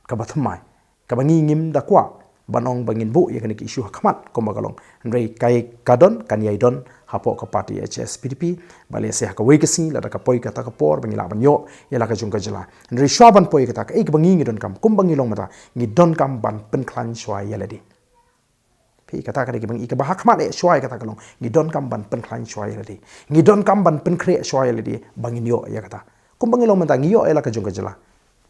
kaba thymmai, kaba ngi ngim da kwah ban ong ba ngin buh ïa kane ka issue ha khmat kumba ka long. Hynrei kaei ka don, kan ïai don hapoh ka party H S P D P, ba lehse ha kawei ka sngi lada ka poi kata ka por ba ngi lah ban ïoh ïa la ka jong ka jylla. Hynrei shuwa ban poi kata, kaei kaba ngi ngi donkam, kumba ngi long mynta, ngi donkam ban pynkhlaiñ shuwa ïa lade. Phi, kata ka dei kaba ngi, kaba ha khmat eh shuwa ïa kata ka long, ngi donkam ban pynkhlaiñ shuwa ïa lade. Ngi donkam ban pynkhreh shuwa ïa lade ba ngin ïoh ïa kata. Kumba ngi long mynta, ngi ïoh ïa la ka jong ka jylla,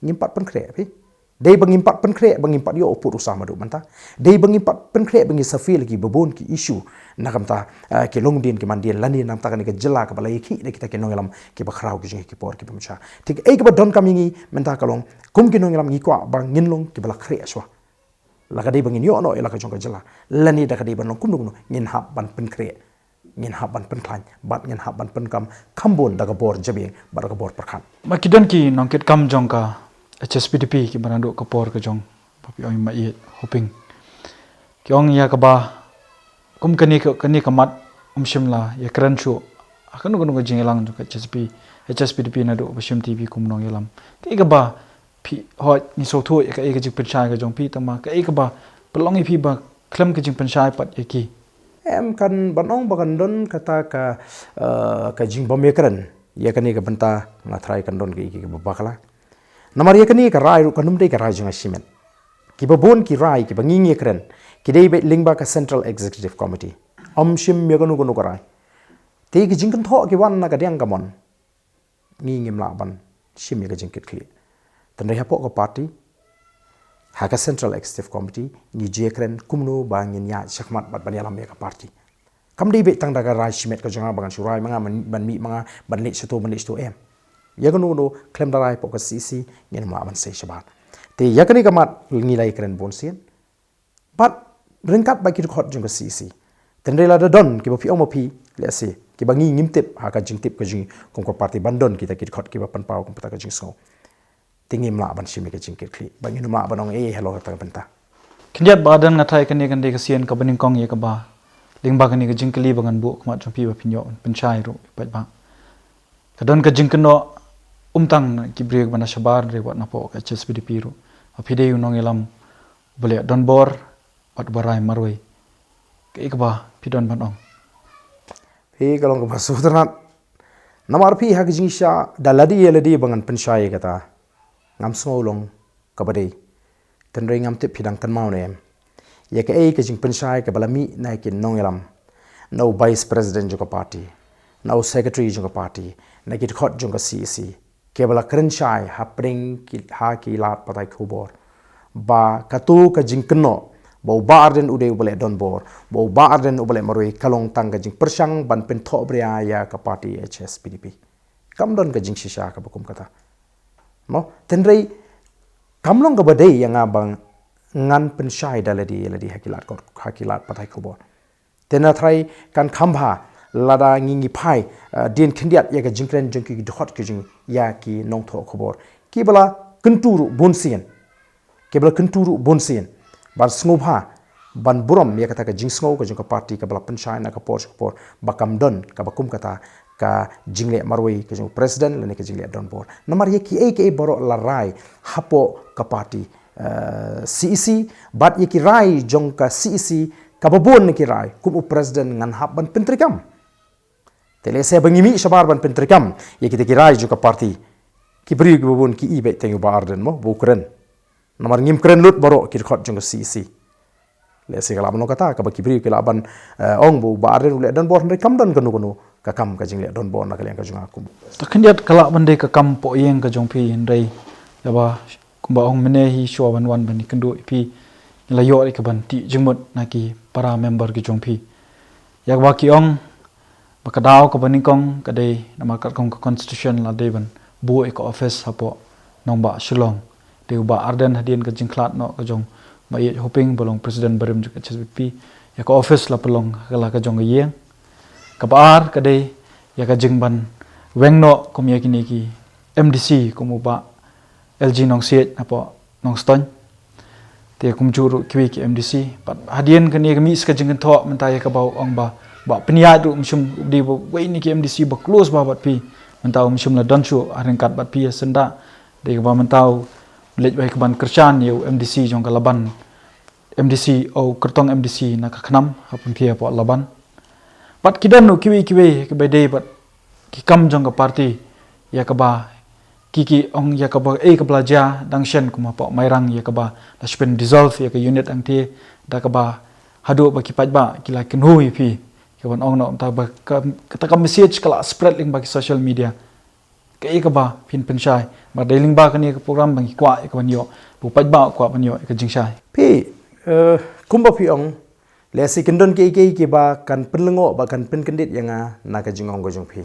ngim pat pynkhreh, phi. Dei ba ngim pat pynkhreh ba ngim pat ïoh u pud u sam haduh mynta. Dei ba ngim pat pynkhreh ba ngi safir ïa kiba bun ki issue, na ka bynta, eh, ki longdien ki mandien, lane na ka bynta kane ka jylla kaba la ïakhih da kita ki nongïalam kiba khraw ki jong ngi ha ki por kiba mynshwa. Te kaei kaba donkam ïa ngi mynta ka long, kum ki nongïalam ngi kwah ba ngin long kiba la khreh shuwa. La ka dei ba ngin ïoh noh ïa la ka jong ka jylla, lane da ka dei ban long kumno kumno, ngin hap ban pynkhreh, ngin hap ban pynkhlaiñ bad ngin hap ban pyndonkam kham bun da ka bor jabieng bad da ka bor pyrkhat. Ma ki don ki nongkitkam jong ka H S P D P kiba naduh ka por ka jong, ba phi ong, ma ïeit, hoping, ki ong ïa kaba kum kane ka, kane ka mat ym shym la ïakren shuh ha kano kano ka jingïalang jong ka H S P, H S P D P naduh ba shim T V kum nongïalam. Kaei kaba phi, hooid, ngi sngewthuh ïa kaei ka jingpynshai ka jong phi, tangba kaei kaba pynlong ïa phi ba khlem ka jingpynshai pat ïa ki? Em, kan ban ong ba kan don kata ka, eh, ka jingbym ïakren ïa kane ka bynta, nga tharai kan don kaei kaei kaba bakla. Namar ïa kane ka rai ruh kan ym dei ka rai jong nga shimet. Kiba bun ki rai kiba ngi ngi ïakren, ki dei beit lyngba ka Central Executive Committee. Ym shim ïa kano kano ka rai. Te ki jingkynthoh ki wan na ka diang ka mon, ngi ngim lah ban shim ïa ka jingkitkhlieh. Hynrei hapoh ka party, ha ka Central Executive Committee, ngi ju ïakren kumno ba ngin ïaid shakhmat bad ban ïalam ïa ka party. Kam dei beit tang da ka rai shimet ka jong nga ba ngan shu rai ma nga, ban, ban mih ma nga, ban leit shato, ban leit shato, em. Ïa kano kano khlem da rai hapoh ka C E C, ngin ym lah ban sei shabar. Te ïa kane ka mat ngi la ïakren bunsien bad ryngkat bad ki dkhot jong ka C E C. Hynrei lada don kiba phi ong ma phi, lehse, kiba ngi ngim tip ha ka jingtip ka jong ngi kum ka party ban don kita ki dkhot kiba pynpaw kum kata ka jingsngew, te ngim lah ban shim ïa ka jingkitkhlieh, ba ngin ym lah ban ong ei ei halor kata ka bynta. Khyndiat Bah Ardent, nga tharai kane kan dei ka sien kaba nyngkong ïa kaba, lyngba kane ka jingkylli ba ngan buh ha khmat jong phi, ba phin ïoh pynshai ruh, paidbah. Ka don ka jingkynnoh, ym tang na ki briew kiba na shabar, hynrei wat napoh ka H S P D P ruh, ba phi dei u nongïalam uba leh donbor bad uba rai marwei. Kaei kaba phi don ban ong? Phi, ka long kaba sngewtynnat. Namar phi, ha ka jingshisha, da lade ïa lade ba ngan pynshai ïa kata, ngam sngew long kaba dei. Hynrei ngam tip phi dang kynmaw ne em ïa kaei ka jingpynshai kaba la mih na ki nongïalam, na u Vice President jong ka party, na u Secretary jong ka party, na ki dkhot jong ka C E C, kiba la kren shai hapdeng ki, ha ki lad pathai khubor, ba kato ka jingkynnoh ba u Bah Ardent u dei uba leh donbor, ba u Bah Ardent uba leh marwei, ka long tang ka jingpyrshang ban pynthohbria ïa ka party H S P D P. Kam don ka jingshisha kaba kum kata. Mo, hynrei kam long kaba dei ïa nga ba ngan pynshai da lade ïa lade ha ki lad khubor, ha ki lad pathai khubor. Te nga tharai kan kham bha lada ngi ngi phai, eh, dien khyndiat ïa ka jingkren jong ki dkhot ki jong ngi ïa ki nongthoh khubor, kiba la kyntu ruh bunsien, kiba la kyntu ruh bunsien, ban sngewbha ban burom ïa kata ka jingsngew ka jong ka party kaba la pynshai na ka por sha ka por, ba kam don kaba kum kata ka jingleh marwei ka jong u President lane ka jingleh donbor. Namar ïa kiei kiei baroh la rai hapoh ka party, eh, C E C, bad ïa ki rai jong ka C E C kaba bun na ki rai, kum u President ngan hap ban pyntreikam. Te lehse ba ngi mih shabar ban pyntreikam ïa kita ki rai jong ka party, ki briew kiba bun ki i beit tang ïa u Bah Ardent mo, ba u kren. Namar ngim kren lut baroh ki dkhot jong ka C E C. Lehse ka lah ban long kata kaba ki briew ki lah ban, eh, ong ba u Bah Ardent u leh donbor, hynrei kam don kano kano ka kam ka jingleh donbor na ka liang ka jong nga kum. Ta khyndiat ka lah ban dei ka kam poh ïing ka jong phi, hynrei ïa ba kumba ong mynne hi shuwa ban wan ban ïakynduh ïa phi, ngi la ïoh ïa ka ban tih jingmut na ki para member ki jong phi. Ïa kaba ki ong ba ka daw kaba nyngkong ka dei namar katkum ka constitution la dei ban buh ïa ka office hapoh nongbah Shillong. Dei u Bah Ardent hadien ka jingkhlad noh ka jong Bah Ïeit Hoping ba long president barim jong ka H S P D P, ïa ka office la pynlong ha la ka jong ka ïing. Kaba ar ka dei ïa ka jingban weng noh kum ïa kine ki M D C kum u Bah L G Nongsiej hapoh Nongstoiñ. Te kumjuh ruh kiwei ki M D C. Bad hadien kane ka mih sa ka jingkynthoh mynta ïa kaba u ong ba, ba pynïaid ruh um shym, u dei ba wei na ki M D C ba close bha bad phi. Mynta um shym la don shuh ha ryngkat bad phi ïa syndah. Dei kaba mynta u leit wei ka ban kyrshan ïa u M D C jong ka Laban. M D C, u kyrtong M D C na ka KHNAM ha pynphiah hapoh Laban. Bad ki don ruh kiwei kiwei kiba dei bad ki kam jong ka party, ïa kaba ki ki ong ïa kaba, eh, kaba la jia dang shen kum hapoh Mairang, ïa kaba la shu pyn dissolve ïa ka unit hangtei, da kaba haduh ba ki paidbah ki la kynhu ïa phi. Ka ban ong noh mynta ba ka, kata ka message ka la spread lyngba ki social media. Kaei kaba phin pynshai? Ba dei lyngba kane ka program ba ngi kwah ïa ka ban ïoh ba u paidbah u kwah ban ïoh ïa ka jingshai. Phi, eh, kumba phi ong, lehse kin don kiei kiei kiba kan pynlyngngoh ba kan pynkyndit ïa nga na ka jingong ka jong phi.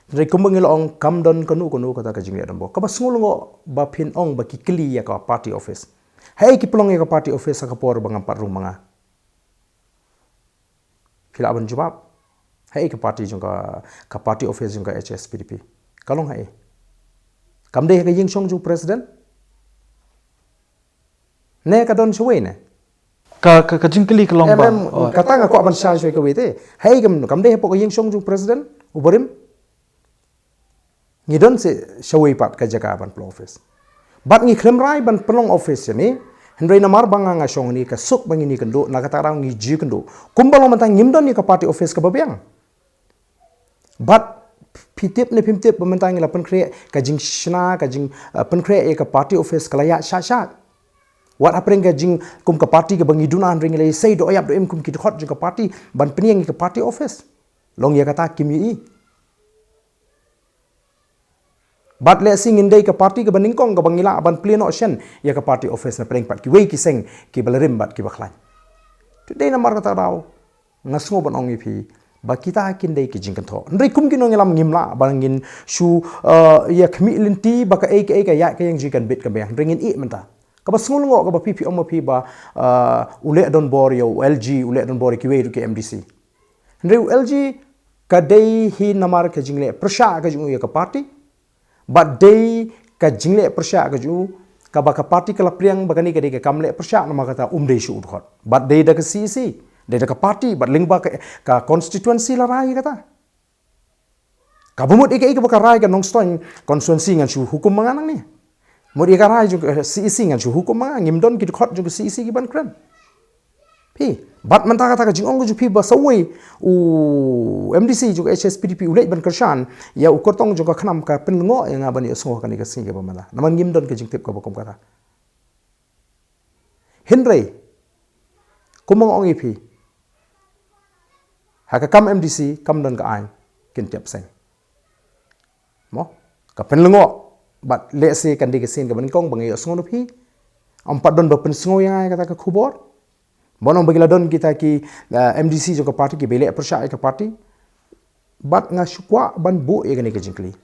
Hynrei kumba ngi la ong, kam don kano kano kata ka jingleh donbor. Kaba sngewlyngngoh ba phin ong ba ki kylli ïa ka party office. Haei ki pynlong ïa ka party office ha ka por ba ngam pat rung ma nga? Phi lah ban jubab. Haei ka party jong ka, ka party office jong ka H S P D P? Ka long haei? Kam dei ha ka ïingshong jong president? Ne ka don shawei ne? Ka, ka, ka jingkylli ka long ba, em, oh, kata nga kwah ban shai shawei kawei te. Haei kam, kam dei hapoh ka ïingshong jong president u barim? Ngi don seh shawei pat ka jaka ban pynlong office. Bad ngi khlem rai ban pynlong office shane, hynrei namar ba nga nga shong hangne, ka suk ba ngin ïakynduh, na kata ka daw ngi ju ïakynduh. Kumba long mynta ngim don ïa ka party office kaba biang. Bad phi tip ne phim tip ba mynta ngi la pynkhreh ka jingshna, ka jing, eh, pynkhreh ïa ka party office ka la ïaid shait shait. Wat hapdeng ka jing kum ka party kaba ngi duna, hynrei ngi la ïasei doh ïap doh im kum ki dkhot jong ka party ban pynïeng ïa ka party office. Long ïa kata kim ïohi. Bad lehse ngin dei ka party kaba nyngkong kaba ngi lah ban plie noh shen ïa ka party office na pdeng pat kiwei ki seng kiba la rim bad kiba khlaiñ. Te dei namar kata ka daw nga sngew ban ong ïa phi ba kita kin dei ki jingkynthoh. Hynrei kum ki nongïalam ngim lah ba ngin shu, eh, ïa khmih lynti ba kaei kaei ka ïaid ka ïeng, jingkan bit ka biang. Hynrei ngin ïeh mynta. Kaba sngewlyngngoh kaba phi phi ong ma phi ba, eh, u leh donbor ïa u L G, u leh donbor ïa kiwei ruh ki M D C. Hynrei u L G ka dei hi namar ka jingleh pyrshah ka jong u ïa ka party. Bad dei ka jingleh pyrshah ka jong u kaba ka party ka la pdiang ba kane ka dei ka kam leh pyrshah, namar kata um dei shuh u dkhot. Bad dei da ka C E C, dei da ka party, bad lyngba ka, ka constituency la rai ïa kata. Kaba mut ïa kaei kaba ka rai ka Nongstoiñ constituency ngan shu hukum ma nga nangne. Mut ïa ka rai jong ka C E C ngan shu hukum ma nga, ngim don ki dkhot jong ka C E C ki ban kren. Phi, bad mynta kata ka jingong ka jong phi ba sawei u M D C jong ka H S P D P u leit ban kyrshan ïa u kyrtong jong ka KHNAM ka pynlyngngoh ïa nga ban ïohsngew ha kane ka sngi kaba mynta. Namar ngim don ka jingtip kaba kum kata. Hynrei kumba nga ong ïa phi, ha ka kam M D C kam don ka aiñ, kin tiap seng. Mo, ka pynlyngngoh, bad lehse kan dei ka sien kaba nyngkong ba nga ïohsngew na phi. Ym pat don ba pynsngew ïa nga ïa kata ka khubor. Ban ong ba ki la don kita ki, eh, M D C jong ka party kiba leh pyrshah ïa ka party. Bad nga shu kwah ban buh ïa kane ka jingkylli.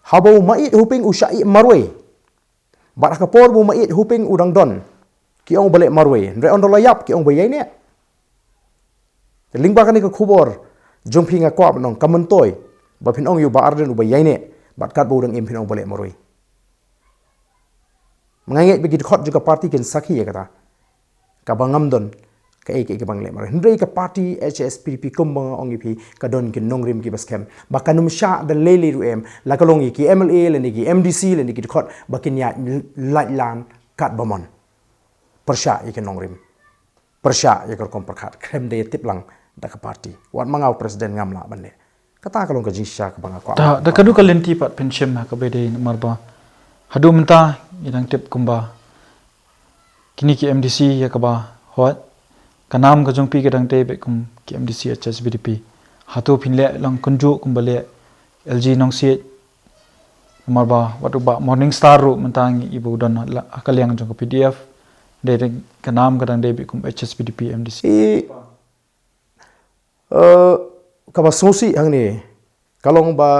Haba u Maieit Hoping u shah ïeh marwei, bad ha ka por ba u Maieit Hoping u dang don, ki ong ba leh marwei. Hynrei ynda la ïap ki ong ba ïaineh. Lyngba kane ka khubor jong phi nga kwah ban ong ka myntoi ba phin ong ïa u Bah Ardent uba ïaineh, bad katba u dang im phin ong ba leh marwei. Nga ngeit ba ki dkhot jong ka party kin sakhi ïa kata. Kaba ngam don kaei kaei kaba nga leh marwei. Hynrei ka party H S P D P kumba nga ong ïa phi ka don ki nongrim kiba skhem. Ba kan ym shah da lei lei ruh em, la ka long ïa ki M L A lane ki M D C lane ki dkhot, ba kin ïaid lait lan katba mon. Pyrshah ïa ki nongrim. Pyrshah ïa ka rukom pyrkhat, khlem da ïa tip lang da ka party. Wat ma nga u president ngam lah ban leh. Kata ka long ka jingshisha kaba nga kwah. Da, da kadu ka lynti pat phin shim ha kaba dei namar ba haduh mynta ngi dang tip kumba kini ki M D C ïa kaba hoi, ka nam ka jong phi ka dang dei bad kum ki M D C H S P D P. Hato phin leh lang kumjuh kumba leh L G Nongsiej, namar ba wat u Bah Morning Star ruh mynta ngi i ba u don la ka liang jong ka P D F. Dei dei ka nam ka dang dei bad kum H S P D P M D C. I, eh, kaba sngewsih hangne ka long ba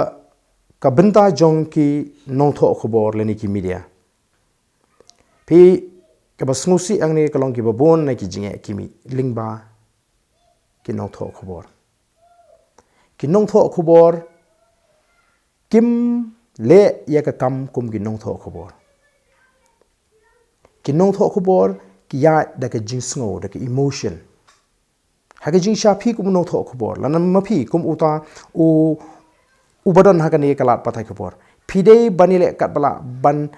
ka bynta jong ki nongthoh khubor lane ki media. Phi, kaba sngewsih hangne ka long kiba bun na ki jingeh ki mih lyngba ki nongthoh khubor. Ki nongthoh khubor kim leh ïa ka kam kum ki nongthoh khubor. Ki nongthoh khubor ki ïaid da ka jingsngew, da ka emotion. Ha ka jingshisha phi kum u nongthoh khubor, lane ma phi kum uta u, uba don ha kane ka lad pathai khubor, phi dei ban ïaleh katba lah ban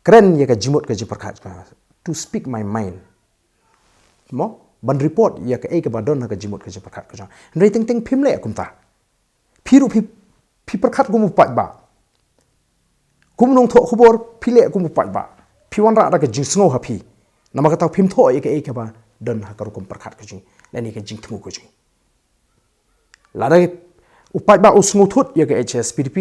kren ïa ka jingmut ka jingpyrkhat, to speak my mind. Mo, ban report ïa kaei kaba don ha ka jingmut ka jingpyrkhat ka jong. Hynrei teng teng phim leh kumta. Phi ruh phi, phi pyrkhat kum u paidbah. Kum nongthoh khubor phi leh kum u paidbah. Phi wanrah da ka jingsngew ha phi. Namar kata phim thoh ïa kaei kaba don ha ka rukom pyrkhat ka jong, lane ka jingthmu ka jong. Lada u paidbah u sngewthuh ïa ka H S P D P,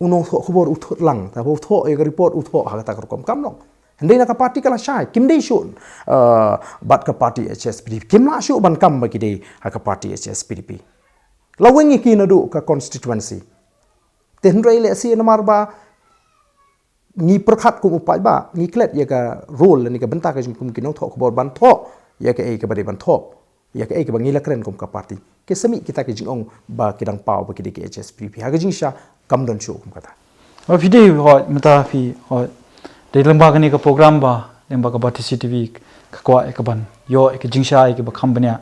u nongthoh khubor u thoh lang, te haba u thoh ïa ka report u thoh ha kata ka rukom, kam long. Hynrei na ka party ka la shai, kim dei shuh, eh, bad ka party H S P D P. Kim lah shuh ban kam ba ki dei ha ka party H S P D P. La weng ïa ki naduh ka constituency. Te hynrei lehse namar ba ngi pyrkhat kum u paidbah, ngi klet ïa ka role lane ka bynta ka jong kum ki nongthoh khubor ban thoh ïa kaei kaba dei ban thoh, ïa kaei kaba ngi la kren kum ka party. Ki sa mih kita ki jingong ba ki dang paw ba ki dei ki H S P D P. Ha ka jingshisha kam don shuh kum kata. Ba phi dei hoi, mynta phi hoi, dei lyngba kane ka program ba, lyngba ka ba T C T V ka kwah ïa ka ban ïoh ïa ka jingshai ïa ka ba kham bniah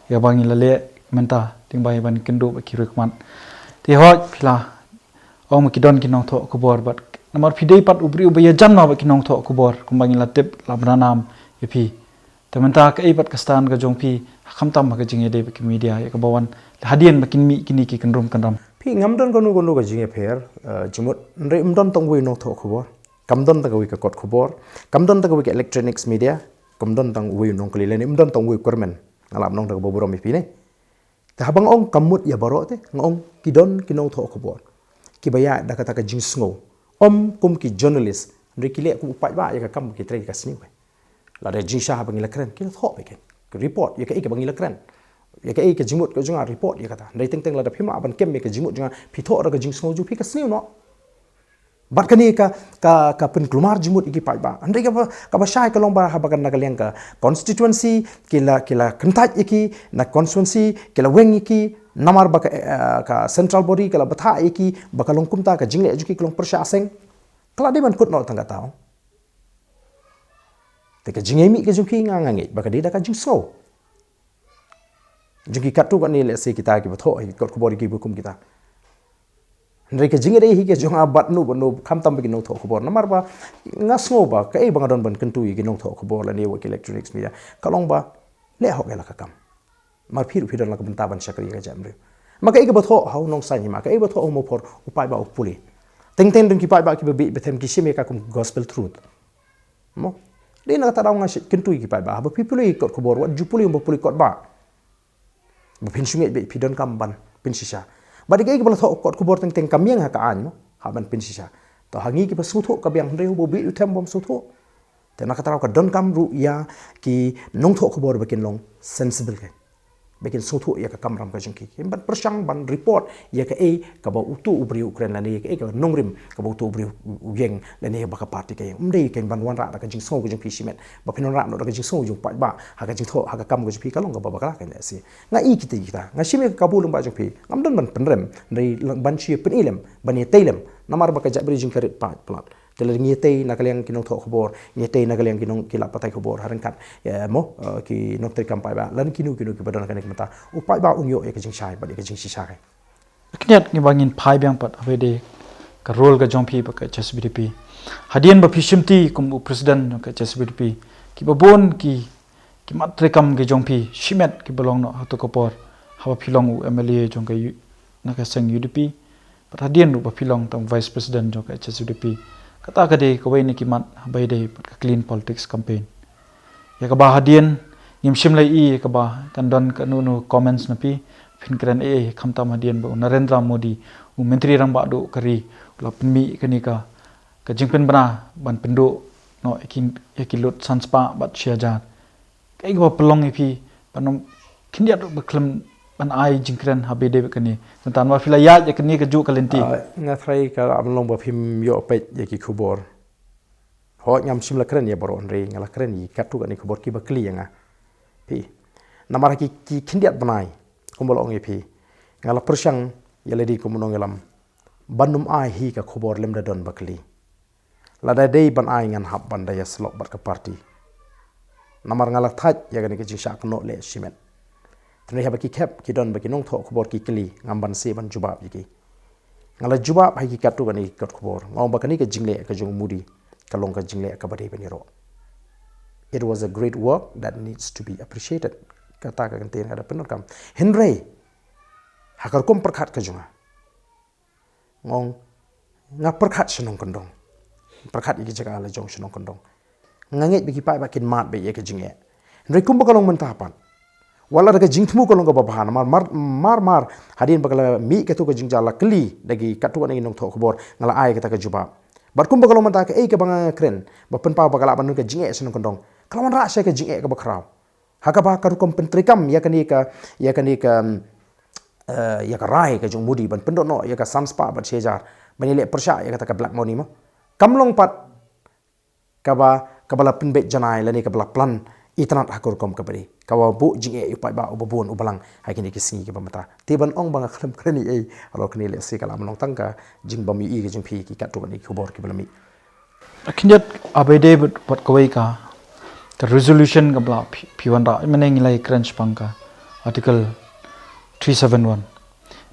ïa ka ba ngi la leh mynta, teng ba ïa ban kynduh ba ki rukmat. Te hoi phi la ong ba ki don ki nongthoh khubor, bad namar phi dei pat u briew uba ïajan noh bad ki nongthoh khubor, kumba ngi la tip la bna nam ïa phi. Te mynta kaei pat ka stand ka jong phi, ha khamtam ha ka jingïadei bad ki media, ïa kaba wan hadien ba kin mih kine ki kynrum kynram? Phi, ngam don kano kano ka jingïapher, eh, jingmut, hynrei ym don tang uwei u nongthoh khubor. Kam don tang kawei ka kot khubor. Kam don tang kawei ka electronics media. Kam don tang uwei u nongkylli lane ym don tang uwei u kyrmen. Nga lah ban ong da kaba burom ïa phi ne. Te haba nga ong kam mut ïa baroh te, nga ong ki don ki nongthoh khubor kiba ïaid da kata ka jingsngew. Ym kum ki journalist, hynrei ki leh kum u paidbah ïa ka kam ba ki trei ka sniew. Lada jingshisha haba ngi la kren, ki la thoh beit ki report ïa kaei kaba ngi la kren, ïa kaei ka jingmut ka jong nga, report ïa kata. Hynrei teng teng lada phim lah ban kem ïa ka jingmut jong nga, phi thoh da ka jingsngew jong phi, ka sniew noh. Bad kane ka, ka, ka pynkulmar jingmut ïa ki paidbah. Hynrei kaba, kaba shai ka long ba haba kan na ka liang ka constituency, ki la, ki la kyntait ïa ki, na constituency ki la weng ïa ki, namar ba ka, eh, ka central body ka la bthah ïa ki ba ka long kumta, ka jingleh jong ki ka long pyrshah seng. Ka la dei ban kut noh tang kata. Te ka jingïaimih ka jong ki nga, nga ngeit ba ka dei da ka jingsngew jong ki katto katne, lehse kita kiba thoh hi kot khubor ïa kiba kum kita. Hynrei ka jingïadei hi ka jong nga bad no bad no, khamtam bad ki nongthoh khubor. Namar ba nga sngew ba kaei ba nga don ban kyntu ïa ki nongthoh khubor lane ïa ki electronics media, ka long ba leh hok ïa la ka kam. Namar phi ruh phi don la ka bynta ban shakri ïa ka jaitbynriew. Ma kaei kaba thoh ha u Nongsaiñ hima, kaei ba thoh ha u Mawphor, u paidbah u pule. Teng teng don ki paidbah kiba bieit ba them ki shim ïa ka kum gospel truth. Mo? Dei na kata daw nga shait kyntu ïa ki paidbah, haba phi pule kot khubor, wat ju pule ym ba pule kot bah. Ba phin shu ngeit beit phi donkam ban pynshisha. Bad ïa kaei kaba la thoh kot khubor teng teng kam ïeng ha ka aiñ mo, hap ban pynshisha. To ha ngi kiba sngewthuh ka biang, hynrei haba bieit u them bym sngewthuh. Te na kata daw ka donkam ruh ïa ki nongthoh khubor ba kin long sensible, ka ba kin sngewthuh ïa ka kamram ka jong ki, kin ban pyrshang ban report ïa kaei kaba uto u briew u kren lane ïa kaei kaba nongrim kaba uto u briew u ïeng lane ba ka party ka ïeng. Ym dei, kin ban wanrah da ka jingsngew ka jong phi shimet, ba phin wanrah noh da ka jingsngew jong u paidbah ha ka jingthoh, ha ka kam ka jong phi, ka long kaba bakla, kan lehse. Nga i kita kita, nga shim ïa ka kabu lyngba jong phi, ngam don ban pynrem, hynrei ban shu ïa pyni lem, ban ïatei lem, namar ba ka jaitbynriew jong ka rit paid palat. Te lada ngi ïatei na ka liang ki nongthoh khubor, ngi ïatei na ka liang ki nong, ki lad pathai khubor, ha ryngkat, eh, mo, eh, ki nongtrei kam paidbah, lane kino kino kiba don ha kane ka bynta, u paidbah un ïoh ïa ka jingshai bad ïa ka jingshisha. Ka khyndiat ngi ba ngin phai biang pat ha ba ïadei ka role ka jong phi bad ka H S P D P. Hadien ba phi shimti kum u president jong ka H S P D P, kiba bun ki, ki mat treikam ki jong phi shimet kiba long noh ha kato ka por, haba phi long u M L A jong ka U-, na ka seng U D P, bad hadien ruh ba phi long tang vice president jong ka H S P D P. Kata ka dei kawei na ki mat ha ba ïadei bad ka clean politics campaign. Ïa kaba hadien ngim shym la ïohi ïa kaba kan don kano kano comments na phi, phin kren eh, khamtam hadien ba u Narendra Modi, u Myntri Rangbah Duh ka ri, u la pynmih kane ka, ka jingpynbna ban pynduh noh ïa ki, ïa ki lut san spah bad shi hajar. Kaei kaba pynlong ïa phi ban ym khyndiat ba khlem ban ai jingkren ha ba ïadei bad kane? Tang ba phi la ïaid ïa kane kajuh ka lynti. Ah, nga tharai ka la long ba phim ïoh peit ïa ki khubor. Hooid, ngam shym la kren ïa baroh, hynrei nga la kren ïa katto katne khubor kiba kylli ïa nga. Phi. Namar ki, ki khyndiat bnai, kumba la ong ïa phi, nga la pyrshang ïa lade kum u nongïalam ban ym ai hi ka khubor lymda don ba kylli. Lada dei ban ai, ngan hap ban da ïasyllok bad ka party. Namar nga la thait ïa kane ka jingshah kynnoh leh shimet. Hynrei haba ki khep ki don ba ki nongthoh khubor ki kylli, ngam banse ban jubab ïa ki. Nga la jubab ha ki katto katne ki kot khubor. Nga ong ba kane ka jingleh ka jong u Modi ka long ka jingleh kaba dei ban ïaroh. It was a great work that needs to be appreciated. Kata ka kyntien ka da pyndonkam. Hynrei ha ka rukom pyrkhat ka jong nga, nga ong, nga pyrkhat shnong kyndong. Pyrkhat ïa ki jaka la jong shnong kyndong. Nga ngeit ba ki paidbah kin mad beit ïa ka jingeh. Hynrei kumba ka long mynta pat, wat la da ka jingthmu ka long kaba bha, namar mar, mar, mar hadien ba ka la mih katto ka jingjia, la kylli da ki katto katne ki nongthoh khubor, nga la ai kata ka jubab. Bad kumba ka long mynta, kaei kaba nga kren ba pynpaw ba ka lah ban don ka jingeh shnong kyndong, ka la wanrah sha ka jingeh kaba khraw. Ha kaba ka rukom pyntreikam ïa kane ka, ïa kane ka, eh, ïa ka rai ka jong u Modi ban pynduh noh ïa ka san spah bad shi hajar ban ïaleh pyrshah ïa kata ka black money mo, kam long pat kaba, kaba la pynbeit janai lane kaba la plan itynnad ha ka rukom kaba dei, kaba buh jingeh ïa u paidbah uba bun uba lang ha kine ki sngi kiba mynta. Te ban ong ba nga khlem kren ei ei halor kane, lehse ka la long tang ka jingbym ïohi ka jong phi ïa ki katto katne ki khubor kiba la mih. Khyndiat ha ba ïadei bad, bad kawei ka, ka resolution kaba la phi, phi wanrah, mynne ngi la ïakren shaphang ka Article three seven one.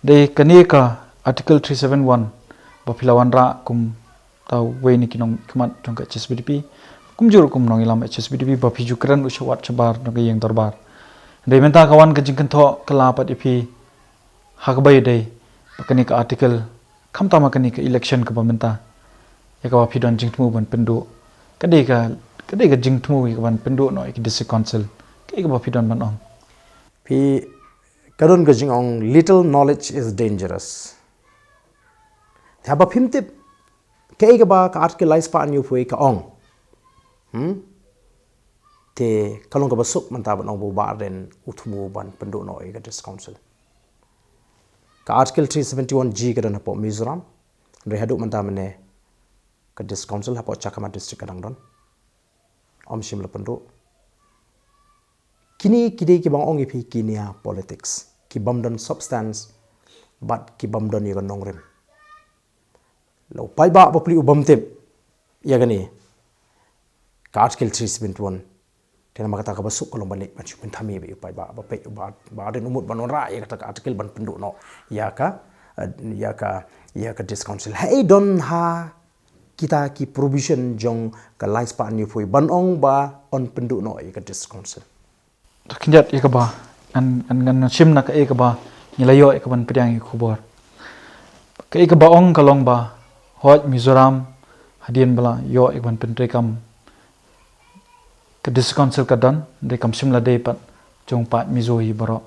Dei kane ka Article three seven one ba phi la wanrah kum uta uwei na ki nongkhmat jong ka H S P D P, kumjuh ruh kum nongïalam H S P D P ba phi ju kren ruh sha wad shabar jong ka ïing dorbar. Dei mynta ka wan ka jingkynthoh kylla pat ïa phi ha kaba ïadei bad kane ka article, khamtam ha kane ka election kaba mynta, ïa kaba phi don jingthmu ban pynduh. Ka dei ka, ka dei ka jingthmu ïa ka ban pynduh noh ïa ka District Council. Kaei kaba phi don ban ong? Phi, ka don ka jingong, little knowledge is dangerous. Te haba phim tip kaei kaba ka Article lai spah hynñiewphew ka ong, hmm? Te ka long kaba suk mynta ban ong ba u Bah Ardent u thmu ban pynduh noh ïa ka District Council. Ka Article three seventy-one G ka don hapoh Mizoram. Hynrei haduh mynta mynne ka District Council hapoh Chakhama District ka dang don. Ym shym la pynduh. Kine ki dei kiba nga ong ïa phi ki nia politics, ki bym don substance bad ki bym don ïa ka nongrim. La u paidbah bapli u bym tip ïa kane ka Article three seventy-one. Te namar kata kaba suk ka long ban leit ban shu pynthame bad u paidbah ba peit u Bah, Bah Ardent u mut ban wanrah ïa kata ka article ban pynduh noh ïa ka, eh, ïa ka, ïa ka District Council. Haei don ha kita ki provision jong ka lai spah hynñiewphew ban ong ba yn pynduh noh ïa ka District Council? Khyndiat ïa kaba ngan, ngan, ngan shim na kaei kaba ngi la ïoh ïa ka ban pdiang ïa ka khubor. Kaei kaba ong ka long ba hooid, Mizoram hadien ba la ïoh ïa ka ban pyntreikam ka District Council ka don, hynrei kam shym la dei pat jong paid Mizo hi baroh.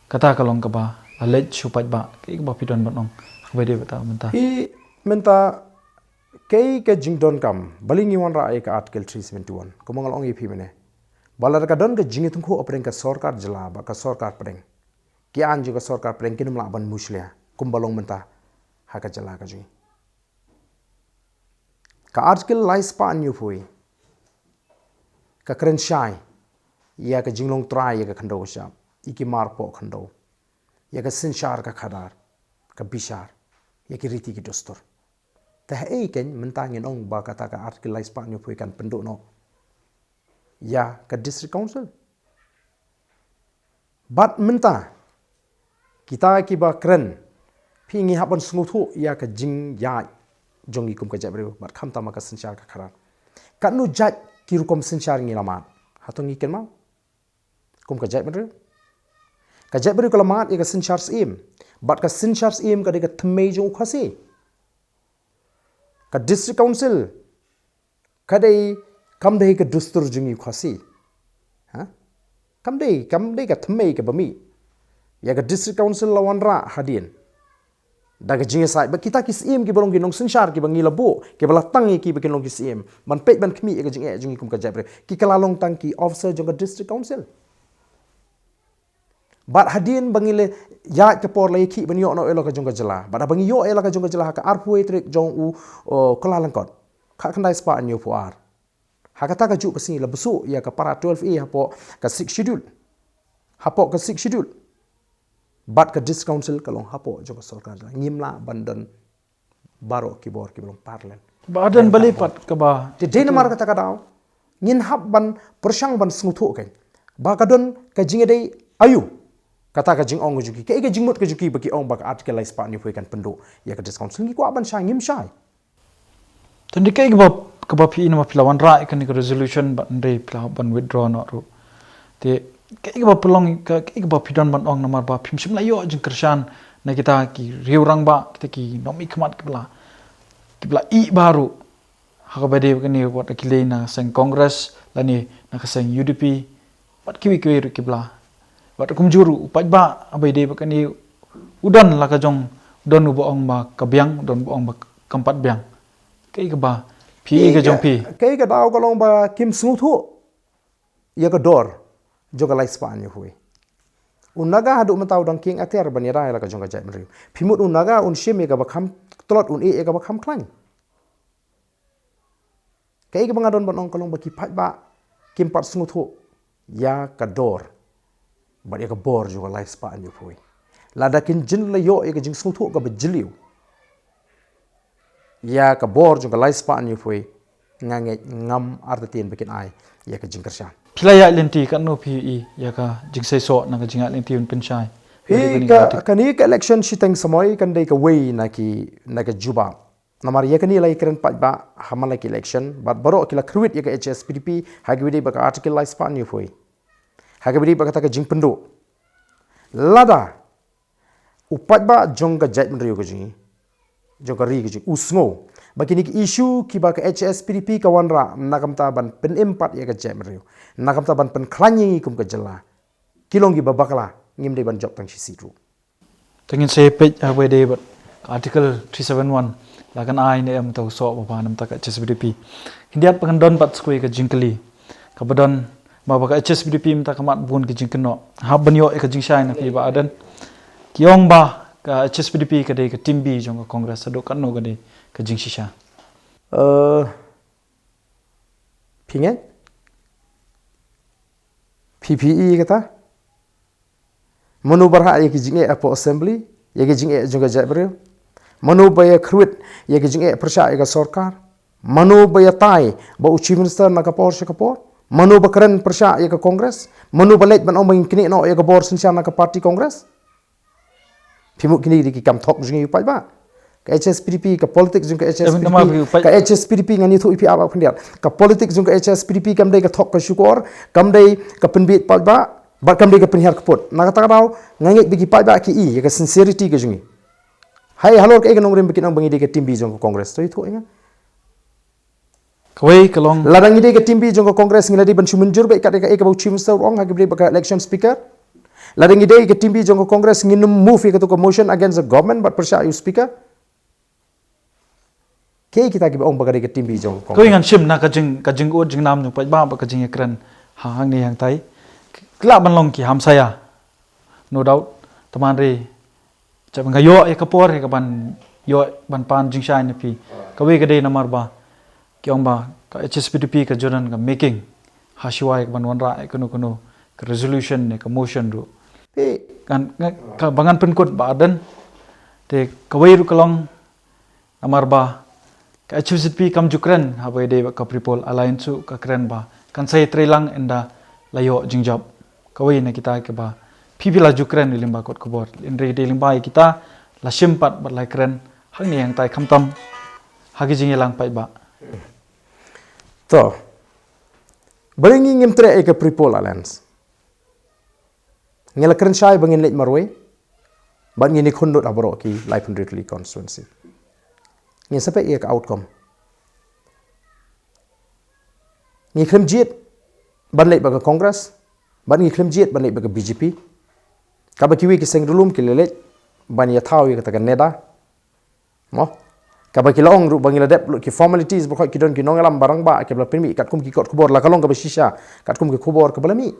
Kata ka long kaba la leit sha u paidbah. Kaei kaba phi don ban ong ha kaba ïadei bad kata mynta? Phi, mynta kaei ka jingdonkam, balei ngi wanrah ïa ka Article three seventy-one? Kumba nga la ong ïa phi mynne, ba lada ka don ka jingïatyngkhuh hapdeng ka sorkar jylla bad ka sorkar pdeng, ki aiñ jong ka sorkar pdeng kin ym lah ban mushlia kumba long mynta ha ka jylla ka jong ngi. Ka Article lai spah hynñiewphew ka kren shai ïa ka jinglong trai ïa ka khyndew ka shyiap, ïa ki mar poh khyndew, ïa ka synshar ka khadar, ka bishar, ïa ki riti ki dustur. Te haei keiñ mynta ngin ong ba kata ka Article lai spah hynñiewphew kan pynduh noh ïa ka District Council? Bad mynta kita kiba kren, phi, ngi hap ban sngewthuh ïa ka jingïaid jong ngi kum ka jaitbynriew bad khamtam ha ka synshar ka khadar. Katno jait ki rukom synshar ngi la mad? Hato ngi kynmaw? Kum ka jaitbynriew, ka jaitbynriew ka la mad ïa ka synshar syiem, bad ka synshar syiem ka dei ka thymmei jong u Khasi. Ka District Council ka dei, kam dei ka dustur jong ngi u Khasi. Kam dei, kam dei ka thymmei kaba mih. Ïa ka District Council la wanrah hadien da ka jingïasaid ba kita ki syiem kiba long ki nongsynshar kiba ngi la buh, kiba la tang ïa ki ba kin long ki syiem ban peit ban khmih ïa ka jingeh jong ngi kum ka jaitbynriew, ki ka la long tang ki officer jong ka District Council. Bad hadien ba ngi la ïaid ka por la ïakhih ban ïoh noh ïa la ka jong ka jylla, bad haba ngi ïoh ïa la ka jong ka jylla ha ka arphew tarik jong u, uh, Kyllalyngkot, khatkhyndai spah hynñiewphew ar. Ha kata ka juh ka sngi la bsuh ïa ka para twelve A hapoh ka Sixth Schedule. Hapoh ka Sixth Schedule. Bad ka District Council ka long hapoh jong ka sorkar jylla. Ngim lah ban don baroh ki bor kiba long parallel. Ba don balei pat kaba. Te dei namar kata ka daw ngin hap ban pyrshang ban sngewthuh kein ba ka don ka jingïadei aïu kata ka jingong ka jong ki, kaei ka jingmut ka jong ki ba ki ong ba ka Article lai spah hynñiewphew kan pynduh ïa ka District Council. Ngi kwah ban shai, ngim shai. Te hynrei kaei kaba, kaba phi i namar phi la wanrah ïa kane ka resolution bad hynrei phi la hap ban withdraw noh ruh. Te kaei kaba pynlong, ka, kaei kaba phi don ban ong namar ba phim shym la ïoh jingkyrshan na kita ki riew rangbah, kita ki nongmihkhmat kiba la, kiba la ïeh bha ruh ha kaba ïadei bad kane, wat la ki leit na ka seng Congress lane na ka seng U D P. Bad kiwei kiwei ruh kiba la. Bad kumjuh ruh u paidbah haba ïadei bad kane u don la ka jong, u don uba ong ba ka biang, u don uba ong ba kam pat biang. Kaei kaba phi i ka jong phi? Kaei ka daw ka long ba kim sngewthuh ïa ka dor jong ka lai spah hynñiewphew. U Naga haduh mynta u dang kieng atiar ban ïada ïa la ka jong ka jaitbynriew. Phi mut u Naga un shim ïa kaba kham tlot, un ïeh ïa kaba kham khlaiñ? Kaei kaba nga don ban ong ka long ba ki paidbah kim pat sngewthuh ïa ka dor bad ïa ka bor jong ka lai spah hynñiewphew. Lada kin jin la ïoh ïa ka jingsngewthuh kaba jylliew ïa ka bor jong ka lai spah hynñiewphew, nga ngeit ngam artatien ba kin ai ïa ka jingkyrshan. Phi la ïaid lynti, katno phi i ïa ka jingseisoh na ka jingïaid lynti ban pynshai? Hi ka, kane ka election shiteng samoi kan dei kawei na ki, na ka jubab. Namar ïa kane la ïakren paidbah ha man la ki election bad baroh ki la kyrwit ïa ka H S P D P ha kaba ïadei bad ka Article lai spah hynñiewphew, ha kaba ïadei bad kata ka jingpynduh. Lada u paidbah jong ka jaitbynriew ka jong ngi, jong ka ri ka jong ngi, u sngew ba kine ki issue kiba ka H S P D P ka wanrah na ka bynta ban pynim pat ïa ka jaitbynriew, na ka bynta ban pynkhlaiñ ïa ngi kum ka jylla, ki long kiba bakla, ngim dei ban jop tang shi seat ruh. Te ngin sa peit ha kaba ïadei bad ka Article three seven one, la kan ai ne em ïa uta u soh ba bha na ka bynta ka H S P D P. Khyndiat pat ngan don pat sa kawei ka jingkylli kaba don, ba, ba ka H S P D P mynta ka mad bun ki jingkynnoh. Hap ban ïoh ïa ka jingshai na phi Bah Ardent. Ki ong ba ka H S P D P ka dei ka team B jong ka Congress, haduh katno ka dei ka jingshisha? Eh, phi ngeit? Phi, phi i kata? Mano ba rah ïa ki jingeh hapoh Assembly, ïa ki jingeh jong ka jaitbynriew? Mano ba ïa kyrwit ïa ki jingeh pyrshah ïa ka sorkar? Mano ba ïatai bad u Chief Minister na ka por sha ka por? Mano ba kren pyrshah ïa ka Congress? Mano ba leit ban ong ba ngin knieh noh ïa ka bor synshar na ka party Congress? Phi mut kine dei ki kam thok jong ngi u paidbah? Ka H S P D P, ka politics jong ka H S P D P, ka H S P D P, ngan ïathuh ïa phi ah Bah khyndiat. Ka politics jong ka H S P D P kam dei ka thok ka shukor, kam dei ka pynbit paidbah, bad kam dei ka pynhiar kput. Na kata ka daw nga ngeit ba ki paidbah ki i ïa ka sincerity ka jong ngi. Hai halor kaei ka nongrim ba kin ong ba ngi dei ka team B jong ka Congress, to ïathuh ïa nga. Kawei ka long, lada ngi dei ka team B jong ka Congress, ngi la dei ban shu mynjur beit kat ïa kaei kaba u Chief Minister u ong ha kaba ïadei bad ka election speaker? Lada ngi dei ka team B jong ka Congress, ngin ym move ïa kato ka motion against the government bad pyrshah ïa u speaker? Kaei kita kiba ong ba ka dei ka team B jong ka Congress? Kawei ngan shim na ka jing, ka jingud jingnam jong paidbah bad ka jingïakren ha hangne hangtai. Ki lah ban long ki hamsaïa, no doubt. Tangba hynrei, jab nga ïoh ïa ka por ïa ka ban ïoh ban pan jingshai na phi. Kawei ka dei namar ba ki ong ba ka H S P D P ka ju don ka making ha shuwa ïa ka ban wanrah ïa kano kano ka resolution ne ka motion ruh. Te ngan, nga, kaba ngan pynkut Bah Ardent, te kawei ruh ka long namar ba ka H S P D P kam ju kren haba ïadei bad ka People Alliance, ka kren ba kan sa ïatreilang ynda la ïoh jingjop. Kawei na kita kiba phi, phi la ju kren lyngba kot khubor, hynrei dei lyngba ïa kita la shim pat bad la kren hangne hangtai, khamtam ha ki jingïalang paidbah. To, balei ngi ngim treh ïa ka People Alliance? Ngi la kren shai ba ngin leit marwei bad ngin ïakhun lut ha baroh ki laiphew hynriew tylli constituency. Ngin sa peit ïa ka outcome. Ngi khlem jied ban leit bad ka Congress, Bad ngi khlem jied ban leit bad ka B J P. Kaba kiwei ki seng ri lum ki la leit ban ïa thaw ïa kata ka NEDA. Mo. Kaba ki la ong ruh ba ngi la dep lut ki formalities, ba ki don ki nongïalam ba rangbah kiba la pynmih katkum ki kot khubor, la ka long kaba shisha katkum ki khubor kaba la mih.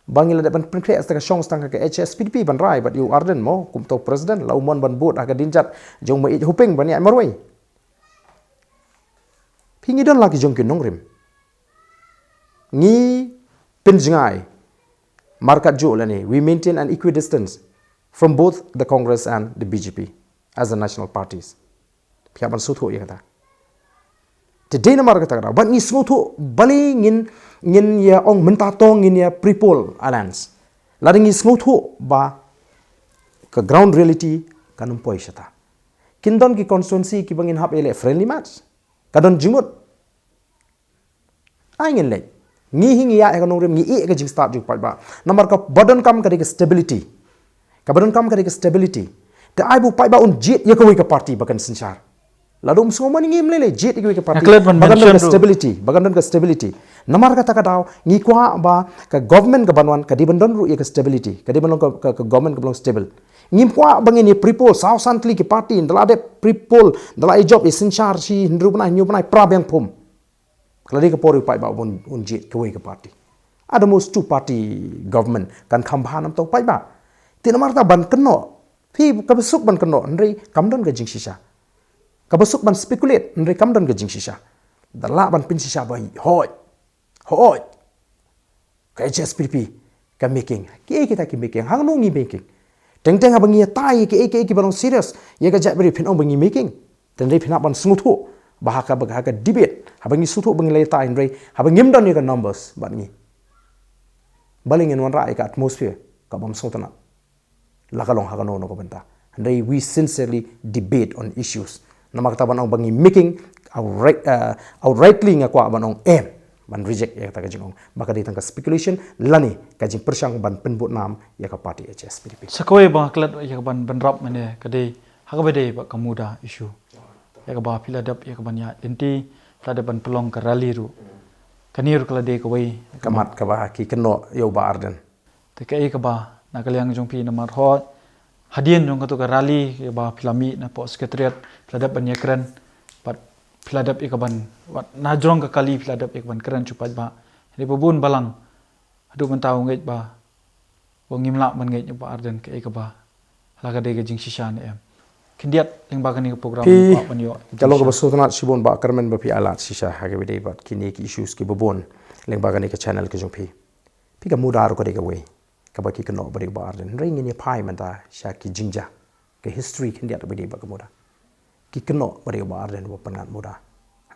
Ba ngi la dep ban pynkhreh sa ka shong sa tang ka H S P D P ban rai bad ïa u Ardent mo, kum u president, la u mon ban bud ha ka dienjat jong u Maieit Hoping ban ïaid marwei. Phi, ngi don la ki jong ki nongrim. Ngi pynjngai markat ju lane, we maintain an equidistance from both the Congress and the B J P as the national parties. Phi hap ban sngewthuh ïa kata. Te dei namar kata ka daw, bad ngi sngewthuh balei ngin, ngin ïa ong mynta to ngin ïa pre-poll alliance. Lada ngi sngewthuh ba ka ground reality kan ym poi shata. Kin don ki constituency kiba ngin hap ïaleh friendly match. Ka don jingmut. Ai ngin leit. Ngi hi ngi ïa ka nongrim, ngi ïeh ka jingstad jong u paidbah. Namar kaba donkam ka dei ka stability. Kaba donkam ka dei ka stability. Te ai ba u paidbah un jied ïa kawei ka party ba kan synshar. Lada um sngew mane, ngim lei lei jied ïa kawei ka party. Ba kan don ka stability, ba kan don ka stability. Namar kata ka daw ngi kwah ba ka government ka ban wan ka dei ban don ruh ïa ka stability. Ka dei ban long ka, ka, ka government kaba long stable. Ngim kwah ba ngin ïa pre-poll saw san tylli ki party, da la dep pre-poll, da la ïa jop ïa synshar shi hynriew bnai, hynñiew bnai, pra biang phum. Ka la dei ka por ïa u paidbah un, un jied kawei ka party. At the most two party government kan kham bha namar u paidbah. Te namar kata ban kynnoh. Phi, kaba suk ban kynnoh, hynrei kam don ka jingshisha. Kaba suk ban speculate, hynrei kam don ka jingshisha. Da lah ban pynshisha ba hoi. Hoi. Ka H S P D P ka making. Kiei kita ki making? Hangno ngi making? Teng teng haba ngi ïatai kiei kiei kiba long serious ïa ka jaitbynriew, phin ong ba ngi making. Teng teng phin hap ban sngewthuh ba ha ka, ba ha ka debate, haba ngi sngewthuh ba ngi la ïatai, hynrei haba ngim don ïa ka numbers bad ngi, balei ngin wanrah ïa ka atmosphere kaba ym sngewtynnat? La ka long ha kano kano ka bynta. Hynrei we sincerely debate on issues. Namar kata ban ong ba ngi making, a right, uh, outrightly nga kwah ban ong em, ban reject ïa kata ka jingong ba ka dei tang ka speculation lane ka jingpyrshang ban pynbud nam ïa ka party H S P D P. Sa kawei ba nga klet ïa ka ban bynrap mynne ka dei ha kaba dei bad ka MUDA issue. Ïa kaba phi la dep ïa ka ban ïaid lynti, phi la dep ban pynlong ka rally ruh. Kane ruh ka la dei kawei ka mat kaba ki kynnoh ïa u Bah Ardent. Te kaei kaba na ka liang jong phi namar hoi hadien jong kato ka rally kaba phi la mih na poh secretariat, phi la dep ban ïakren, bad phi la dep ïa ka ban, wat na jrong ka kali phi la dep ïa ka ban kren sha u paidbah. Hynrei ba bun balang haduh mynta u ngeit ba, u ngim lah ban ngeit ïa u Bah Ardent, kaei kaba la ka dei ka jingshisha ne em? Khyndiat lyngba kane ka program phi, ka long kaba sngewtynnat shibun Bah Kyrmen ba phi ailad shisha ha kaba dei bad kine ki issues kiba bun lyngba kane ka channel ka jong phi. Phi, ka MUDA ruh ka dei kawei kaba ki kynnoh ba dei u Bah Ardent. Hynrei ngin ïa phai mynta sha ki jingjia, ka history khyndiat ba dei bad ka MUDA. Ki kynnoh ba dei u Bah Ardent uba pynngat MUDA.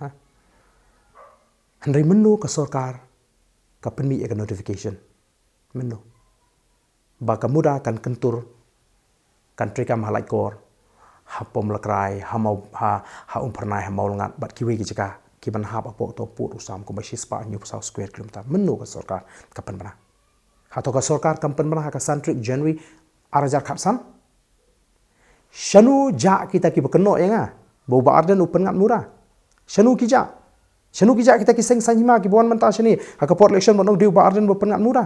Ha? Hynrei mynno ka sorkar ka pynmih ïa ka notification? Mynno? Ba ka MUDA kan kyntur, kan treikam ha Laitkor, ha Pomlakrai, ha Maw, ha, ha Umphyrnai, ha Mawlyngad bad kiwei ki jaka kiban hap hapoh to pud u sam kumba shispah hynñiewphew saw square kilometer. Mynno ka sorkar ka pynbna? Hato ka sorkar kam pynbna ha ka san tarik January ar hajar khatsan? Shano jah kita kiba kynnoh ïa nga ba u Bah Ardent u pynngat MUDA? Shano ki jah? Shano ki jah kita ki seng saiñ hima kiba wan mynta shane ha ka por election ban ong dei u Bah Ardent ba pynngat MUDA?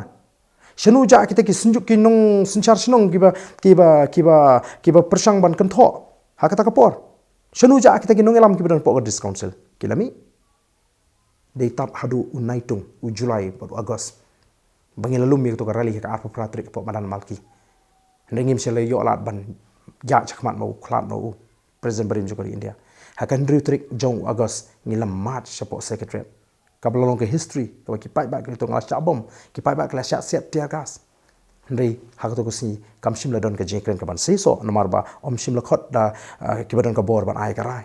Shano jah kita ki synjuk ki nongsynshar shnong kiba, kiba, kiba, kiba pyrshang ban kynthoh ha kata ka por? Shano jah kita ki nongïalam kiba don hapoh ka District Council? Ki la mih. Dei tad haduh u Naitung, u July bad u August ba ngi la lum ïa kato ka rally ha ka arphew phra tarik hapoh Madan Malki. Hynrei ngim shym la ïoh lad ban ïaid shakhmat ma u, khlad ma u President barim jong ka ri India. Ha ka hynriew tarik jong u August ngi la march shapoh Secretariat. Kaba la long ka history kaba ki paidbah ki la ïathuh, nga la shah bom, ki paidbah ki la shah siat tear gas. Hynrei ha kato ka sngi kam shym la don ka jingkren kaban seisoh namar ba ym shym la khot da, ah, kiba don ka bor ban ai ka rai.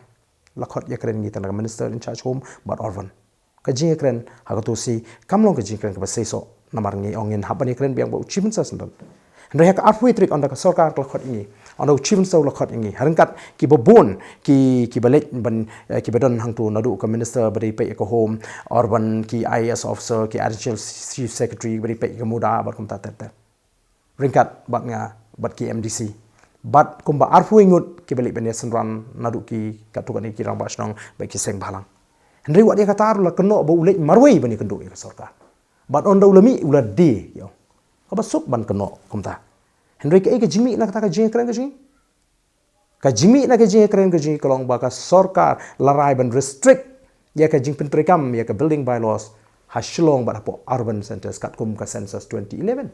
La khot ïakren ngi tang da ka Minister in charge Home bad Urban. Ka jingïakren ha kato ka sngi kam long ka jingkren kaba seisoh namar ngi ong ngin hap ban ïakren biang bad u Chief Minister shen don. Hynrei ha ka arphew tarik ynda ka sorkar ka la khot ïa ngi, ynda u Chief Minister u la khot ïa ngi, ha ryngkat kiba bun ki, kiba leit ban, eh, kiba don hangto, naduh ka Minister ba dei peit ïa ka Home, Urban, ki I A S officer, ki Additional Chief Secretary ba dei peit ïa ka MUDA bad kumta ter ter. Ryngkat bad nga bad ki M D C bad kumba arphew ngut kiba leit ban ïasynran naduh ki katto katne ki rangbah shnong bad ki seng bhalang. Hynrei wat ïa kata ruh la kynnoh ba u leit marwei ban ïakynduh ïa ka sorkar. Bad ynda u la mih u la die, ïa. Kaba suk ban kynnoh kumta. Hynrei kaei ka jingmih na kata ka jingkren ka jong ngi? Ka jingmih na ka jingkren ka jong ngi ka long ba ka sorkar la rai ban restrict ïa ka jingpyntreikam ïa ka building bylaws ha Shillong bad hapoh urban centres katkum ka census twenty eleven.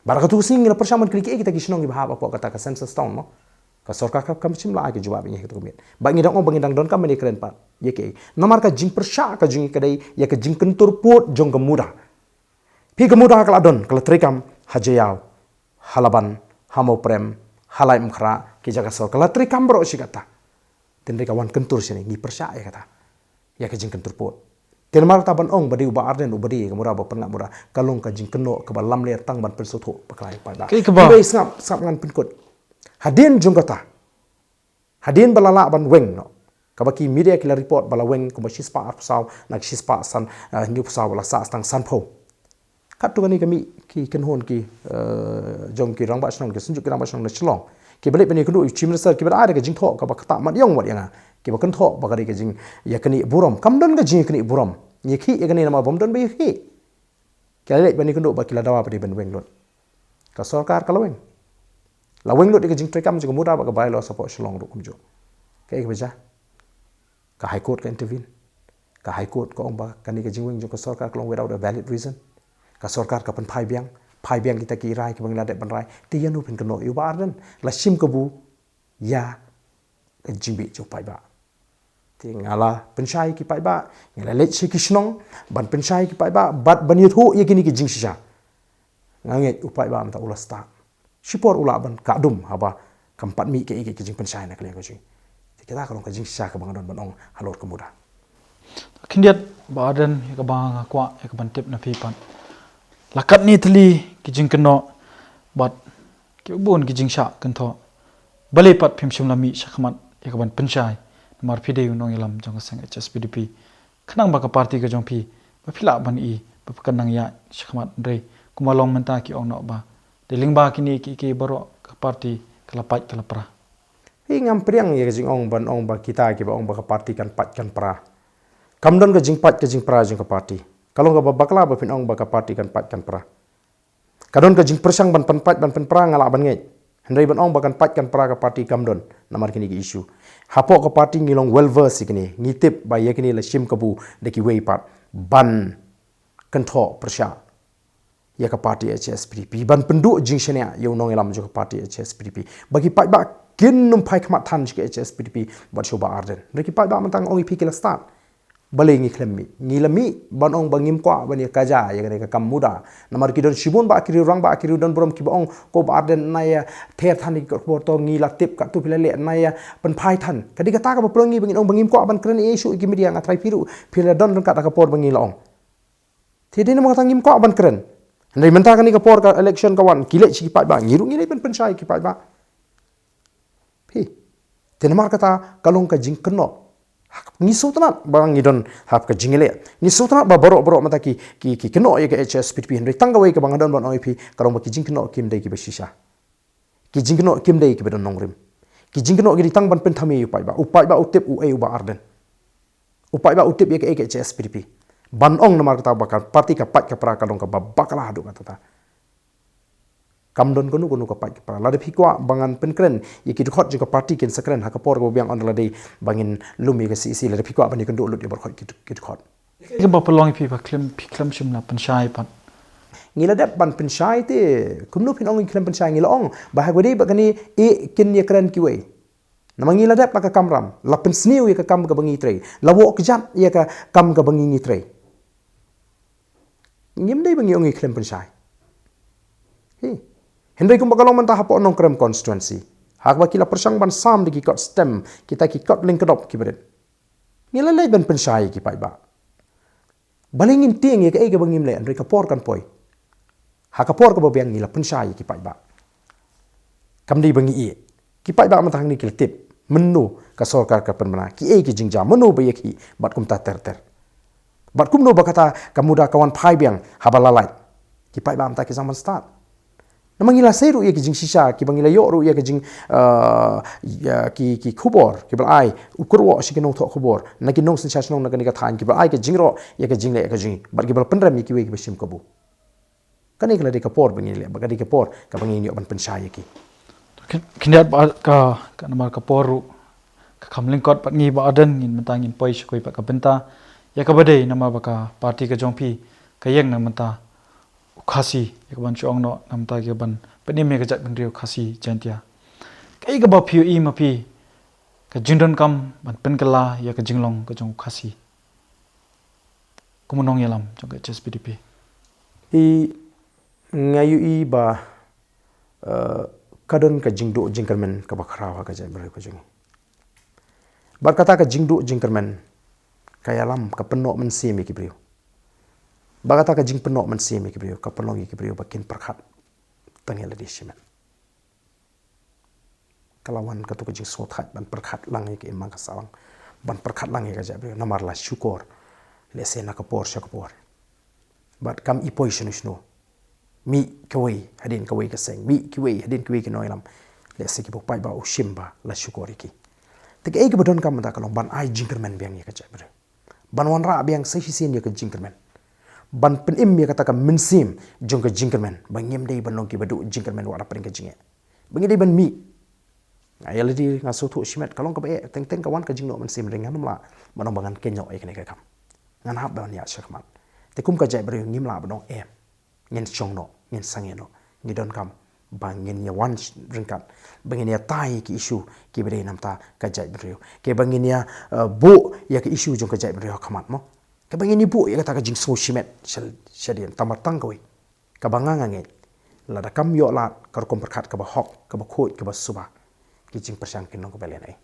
Bad ha katu ka sngi ngi la pyrshang ban kylli kiei kita ki shnong kiba hap hapoh kata ka census town, mo. Ka sorkar kam shym la ai ka jubab ïa katu ka miet. Bad ngi dang ong ba ngi dang donkam ban ïakren pat ïa kiei. Namar ka jingpyrshah ka jong ngi ka dei ïa ka jingkyntur pud jong ka MUDA. Phi, ka MUDA ka la don, ka la treikam ha Jaïaw, ha Laban, ha Mawprem, ha Laitumkhrah, ki jaka sor, ka la treikam baroh shi katta. Hynrei ka wan kyntur shane, ngi pyrshah ïa kata, ïa ka jingkyntur pud. Te namar kata ban ong ba dei u Bah Ardent uba dei ka MUDA ba pynngat MUDA, ka long ka jingkynnoh kaba lamler tang ban pynsngewthuh bakla ïa u paidbah. Kaei kaba? Hynrei sngap, sngap ngan pynkut. Hadien jong kata, hadien ba la lah ban weng noh, kaba ki media ki la report ba la weng kumba shispah arphew saw na shispah san, eh, hynñiewphew saw, ba la sah tang sanphew. Katto katne ka mih ki kynhun ki, eh, jong ki rangbah shnong, ki synjuk ki rangbah shnong na Shillong, kiba leit ban ïakynduh ïa u Chief Minister, kiba la ai da ka jingthoh kaba ktah mat ïong wat ïa nga, kiba kynthoh ba ka dei ka jing, ïa kane burom. Kam don ka jingïaknieh burom. Ngi ïakhih ïa kane namar bym don ba ïakhih. Ki la leit ban ïakynduh ba ki la dawa ba dei ban weng lut. Ka sorkar ka la weng. La weng lut ïa ka jingtreikam jong ka MUDA bad ka bylaws hapoh Shillong ruh kumjuh. Kaei kaba jia? Ka High Court ka intervene. Ka High Court ka ong ba kane ka jingweng jong ka sorkar ka long without a valid reason. Ka sorkar ka pynphai biang, phai biang kita ki rai kiba ngi la dep ban rai. Te ïano phin kynnoh ïa u Bah Ardent? La shim kabu ïa ka jingbit jong u paidbah. Te nga la pynshai ki paidbah, nga la leit sha ki shnong ban pynshai ki paidbah bad ban ïathuh ïa kine ki jingshisha. Nga ngeit u paidbah mynta u la stad. Shipor u lah ban kah dum haba kam pat mih kaei kaei ka jingpynshai na ka liang ka jong ngi. Te kata ka long ka jingshisha kaba nga don ban ong halor ka MUDA. Khyndiat Bah Ardent, ïa kaba nga kwah ïa kaban tip na phi pat, la katne tylli ki jingkynnoh bad kiba bun ki jingshah kynthoh. Balei pat phim shym la mih shakhmat ïa kaban pynshai? Namar phi dei u nongïalam jong ka seng H S P D P. Khnang ba ka party ka jong phi, ba phi lah ban ïoh, ba phi kan nang ïaid shakhmat, hynrei kumba long mynta ki ong noh ba dei lyngba kine kiei kiei baroh ka party ka la pait ka la pra. Phi, ngam pdiang ïa ka jingong ban ong ba kita kiba ong ba ka party kan pait kan pra. Kam don ka jingpait ka jingpra jong ka party. Ka long kaba bakla ba phin ong ba ka party kan pait kan pra. Ka don ka jingpyrshang ban pynpait ban pynpra, nga lah ban ngeit. Hynrei ban ong ba kan pait kan pra ka party, kam don namar kine ki issue. Hapoh ka party ngi long well versed ïa kine, ngi tip ba ïa kine la shim kabu da kiwei pat ban kynthoh pyrshah ïa ka party H S P D P, ban pynduh jingshaniah ïa u nongïalam jong ka party H S P D P, ba ki paidbah kin nym phai khmat than sha ka H S P D P bad sha u Bah Ardent. Hynrei ki paidbah mynta nga ong ïa phi ki la stad. Balei ngi khlem mih? Ngi la mih ban ong ba ngim kwah ban ïa kaja ïa kane ka kam MUDA. Namar ki don shibun bah ki riew rangbah, ki riew don burom kiba ong, ko Bah Ardent, nai ïa ther than ïa ki kot khubor, to ngi la tip katto phi la leh, nai ïa pynphai than. Ka dei kata kaba pynlong ngi ba ngin ong ba ngim kwah ban kren ei ei shuh ïa ki media. Nga tharai phi ruh phi la don ryngkat ha ka por ba ngi la ong. Te dei namar kata ngim kwah ban kren. Hynrei mynta kane ka por ka election ka wan, ki leit sha ki paidbah, ngi ruh ngi leit ban pynshai ïa ki paidbah. Phi. Te namar kata ka long ka jingkynnoh. Ngi sngewtynnat ba ngi don ha ka jingïaleh. Ngi sngewtynnat ba baroh baroh mynta ki, ki, ki kynnoh ïa ka H S P D P, hynrei tang kawei kaba nga don ban ong ïa phi, ka long ba ki jingkynnoh kim dei kiba shisha. Ki jingkynnoh kim dei kiba don nongrim. Ki jingkynnoh ki dei tang ban pynthame ïa u paidbah. U paidbah u tip uei u Bah Ardent. U paidbah u tip ïa kaei ka H S P D P. Ban ong namar kata ba ka party ka pait ka pra, ka long kaba bakla haduh katta katta. Kam don kano kano ka pait ka pra. Lada phi kwah ba ngan pynkren ïa ki dkhot jong ka party, kin sa kren ha ka por kaba biang, ynda la dei ba ngin lum ïa ka C E C, lada phi kwah ban ïakynduh lut ïa baroh ki, ki dkhot. Kaei kaba pynlong ïa phi ba khlem, phi khlem shym la pynshai pat? Ngi la dep ban pynshai te, kumno phin ong ngi khlem pynshai? Ngi la ong ba ha kaba dei ba kane, eh, kin ïakren kiwei. Namar ngi la dep la ka kamram, la pynsniew ïa ka kam kaba ngi trei, la wad kjat ïa ka kam kaba ngi, ngi trei. Ngim dei ba ngi ong ngi khlem pynshai. Hi. Hynrei kumba ka long mynta hapoh Nongkrem constituency, ha kaba ki la pyrshang ban sam da ki kot stem, kita ki kot lyngkdop kiba rit. Ngi la leit ban pynshai ïa ki paidbah. Balei ngin tieng ïa kaei kaba ngim leh, hynrei ka por kan poi. Ha ka por kaba biang ngi la pynshai ïa ki paidbah. Kam dei ba ngi ïeh. Ki paidbah mynta hangne ki la tip mynno ka sorkar ka pynbna, kiei ki jingjia, mynno ba ïakhih bad kumta ter ter. Bad kumno ba kata ka MUDA ka wan phai biang haba la lait. Ki paidbah mynta ki sdang ban stad. Namar ngi la sei ruh ïa ki jingshisha, kiba ngi la ïoh ruh ïa ki jing, eh, ïa ki, ki khubor kiba la ai, u kyrwoh sha ki nongthoh khubor na ki nongsynshar shnong na kane ka thaiñ, kiba la ai ki jingïaroh ïa ki jingleh ka jong ngi, bad kiba la pynrem ïa kiwei kiba shim kabu. Kane ka la dei ka por ba ngin leh, ba ka dei ka por kaba ngin ïoh ban pynshai ïa ki. Khyndiat ba ka, ka namar ka por ruh ka kham lyngkot bad ngi, Bah Ardent, ngin mynta ngin poi sha kawei pat ka bynta ïa kaba dei namar ba ka party ka jong phi ka ïeng na ka bynta u Khasi, ïa kaban shu ong noh na ka bynta ïa kaban pynim ïa ka jaitbynriew Khasi Jaiñtia. Kaei kaba phi ïohi ma phi ka jingdonkam ban pynkylla ïa ka jinglong ka jong u Khasi kum u nongïalam jong ka H S P D P? I, nga ïohi ba, eh, ka don ka jingduh jingkyrmen kaba khraw ha ka jaitbynriew ka jong ngi. Bad kata ka jingduh jingkyrmen ka ïalam, ka pynnoh mynsiem ïa ki briew. Bad kata ka jingpynnoh mynsiem ïa ki briew ka pynlong ïa ki briew ba kin pyrkhat tang ïa lade shimet. Ka la wan kato ka jingsngewthuh ban pyrkhat lang ïa ka imlang ka sahlang, ban pyrkhat lang ïa ka jaitbynriew, namar la shukor lehse na ka por sha ka por. Bad kam i poi shano shano, mih kawei hadien kawei ka seng, mih kiwei hadien kiwei ki nongïalam, lehse ki ba u paidbah u shim ba la shukor ïa ki. Te kaei kaba donkam mynta ka long ban ai jingkyrmen biang ïa ka jaitbynriew, ban wanrah biang sa shisien ïa ka jingkyrmen, ban pynim ïa kata ka mynsiem jong ka jingkyrmen, ba ngim dei ban long kiba duh jingkyrmen wat hapdeng ka jingeh, ba ngi dei ban mih. Nga ïa lade nga sngewthuh shimet ka long kaba eh, teng teng ka wan ka jingnoh mynsiem, hynrei ngan ym lah ban ong ba ngan kynnoh ïa kane ka kam, ngan hap ban ïaid sha khmat. Te kum ka jaitbynriew ngim lah ban ong em, ngin shong noh, ngin sangeh noh. Ngi donkam ba ngin ïa wan ryngkat, ba ngin ïa tai ki issue kiba dei na ka bynta ka jaitbynriew, kiba ngin ïa, eh, buh ïa ki issue jong ka jaitbynriew ha khmat mo, kiba ngin ïa buh ïa kata ka jingsngew shimet sha, shadien. Tang ba tang kawei kaba nga nga ngeit, lada kam ïoh lad ka rukom pyrkhat kaba hok, kaba khuid, kaba suba, ki jingpyrshang kin long kaba lehnoh.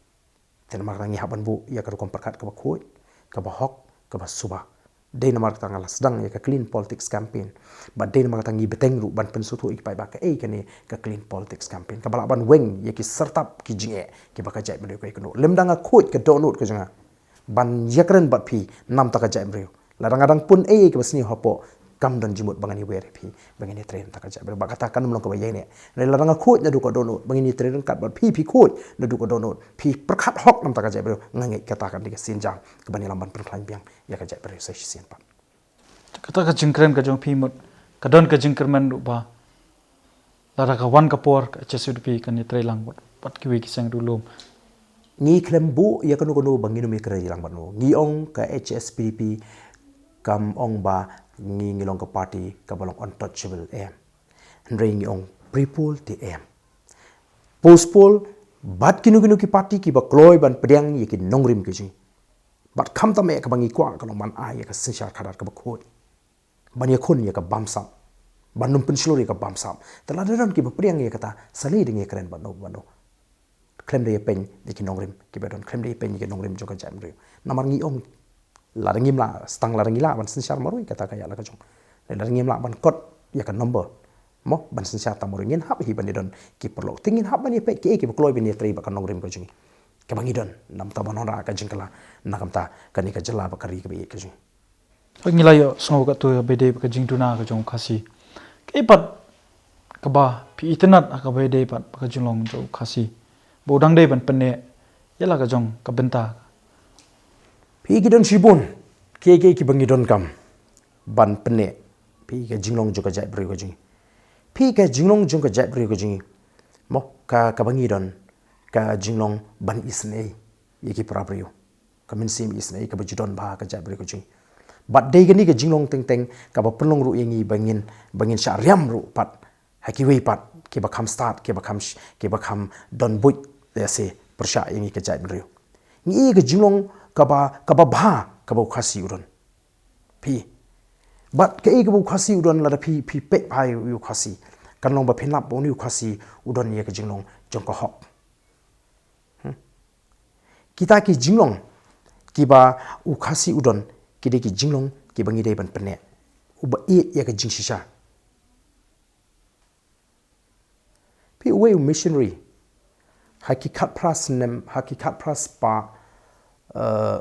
Te namar kata ngi hap ban buh ïa ka rukom pyrkhat kaba khuid, kaba hok, kaba suba. Dei namar kata nga la sdang ïa ka Clean Politics Campaign. Bad dei namar kata ngi bteng ruh ban pynsngewthuh ïa ki paidbah kaei kane ka Clean Politics Campaign, kaba lah ban weng ïa ki syrtap ki jingeh kiba ka jaitbynriew ka ïakynduh. Lymda nga khuid ka dohnud ka jong nga ban ïakren bad phi na ka bynta ka jaitbynriew, lada nga dang pun ei ei kaba sniew hapoh, kam don jingmut ba ngan ïawer ïa phi ba ngin ïatrei na ka bynta ka jaitbynriew. Bad kata kam long kaba ïaineh. Hynrei lada nga khuid naduh ka dohnud ba ngin ïatrei ryngkat bad phi, phi khuid naduh ka dohnud, phi pyrkhat hok na ka bynta ka jaitbynriew, nga ngeit kata kan dei ka sienjam kaban ïalam ban pynkhlaiñ biang ïa ka jaitbynriew sa shisien pat. Kata ka jingkren ka jong phi mut ka don ka jingkyrmen ruh ba lada ka wan ka por ka H S P D P kan ïatrei lang bad, bad kiwei ki seng ruh lum. Ngi khlem buh ïa kano kano ba ngin ym ïatrei lang bad no. Ngi ong ka H S P D P kam ong ba ngi, ngi long ka party kaba long untouchable, em. Hynrei ngi ong pre-poll te em, post-poll bad kino kino ki party kiba kloi ban pdiang ïa ki nongrim ki jong ngi. Bad khamtam eh kaba ngi kwah ka long ban ai ïa ka synshar khadar kaba khuid, ban ïakhun ïa ka bamsap, ban ym pynshlur ïa ka bamsap. Te lada don kiba pdiang ïa kata, sa lei da ngi ïakren bad no bad no. Khlem da ïapeiñ ïa ki nongrim kiba don, khlem da ïapeiñ ïa ki nongrim jong ka jaitbynriew. Namar ngi ong, lada ngim lah, tang lada ngi lah ban synshar marwei kata ka ïa la ka jong. Lada ngim lah ban kot ïa ka number mo ban synshar tang marwei, ngin hap hi ban ïadon ki paralok. Te ngin hap ban ïapeit kiei kiba kloi ban ïatrei bad ka nongrim ka jong ngi, kaba ngi don na ka bynta ban wanrah ka jingkylla na ka bynta kane ka jylla bad ka ri kaba ïeit ka jong ngi. Ngi la ïohsngew katto ïa ba dei bad ka jingduna ka jong u Khasi. Kaei pat kaba phi itynnad ha kaba dei pat bad ka jinglong jong u Khasi ba u dang dei ban pynneh ïa la ka jong ka bynta? Phi, ki don shibun kiei kiei kiba ngi donkam ban pynneh. Phi, ka jinglong jong ka jaitbynriew ka jong ngi. Phi, ka jinglong jong ka jaitbynriew ka jong ngi mo, ka, kaba ngi don, ka jinglong ban isynei ïa ki para briew, ka mynsiem isynei kaba ju don bha ha ka jaitbynriew ka jong ngi. Bad dei kane ka jinglong teng teng kaba pynlong ruh ïa ngi ba ngin, ba ngin shah riam ruh pat ha kiwei pat kiba kham stad, kiba kham sh-, kiba kham don buit lehse pyrshah ïa ngi ka jaitbynriew. Ngi ïohi ka jinglong kaba, kaba bha kaba u Khasi u don. Phi, bad kaei kaba u Khasi u don, lada phi, phi peit bha ïa u Khasi, kan long ba phin lap ba une u Khasi u don ïa ka jinglong jong ka hok. Hmm. Kita ki jinglong kiba u Khasi u don, ki dei ki jinglong kiba ngi dei ban pynneh, uba ïeit ïa ka jingshisha. Phi, uwei u missionary ha ki khatphra snem, ha ki khatphra spah, eh,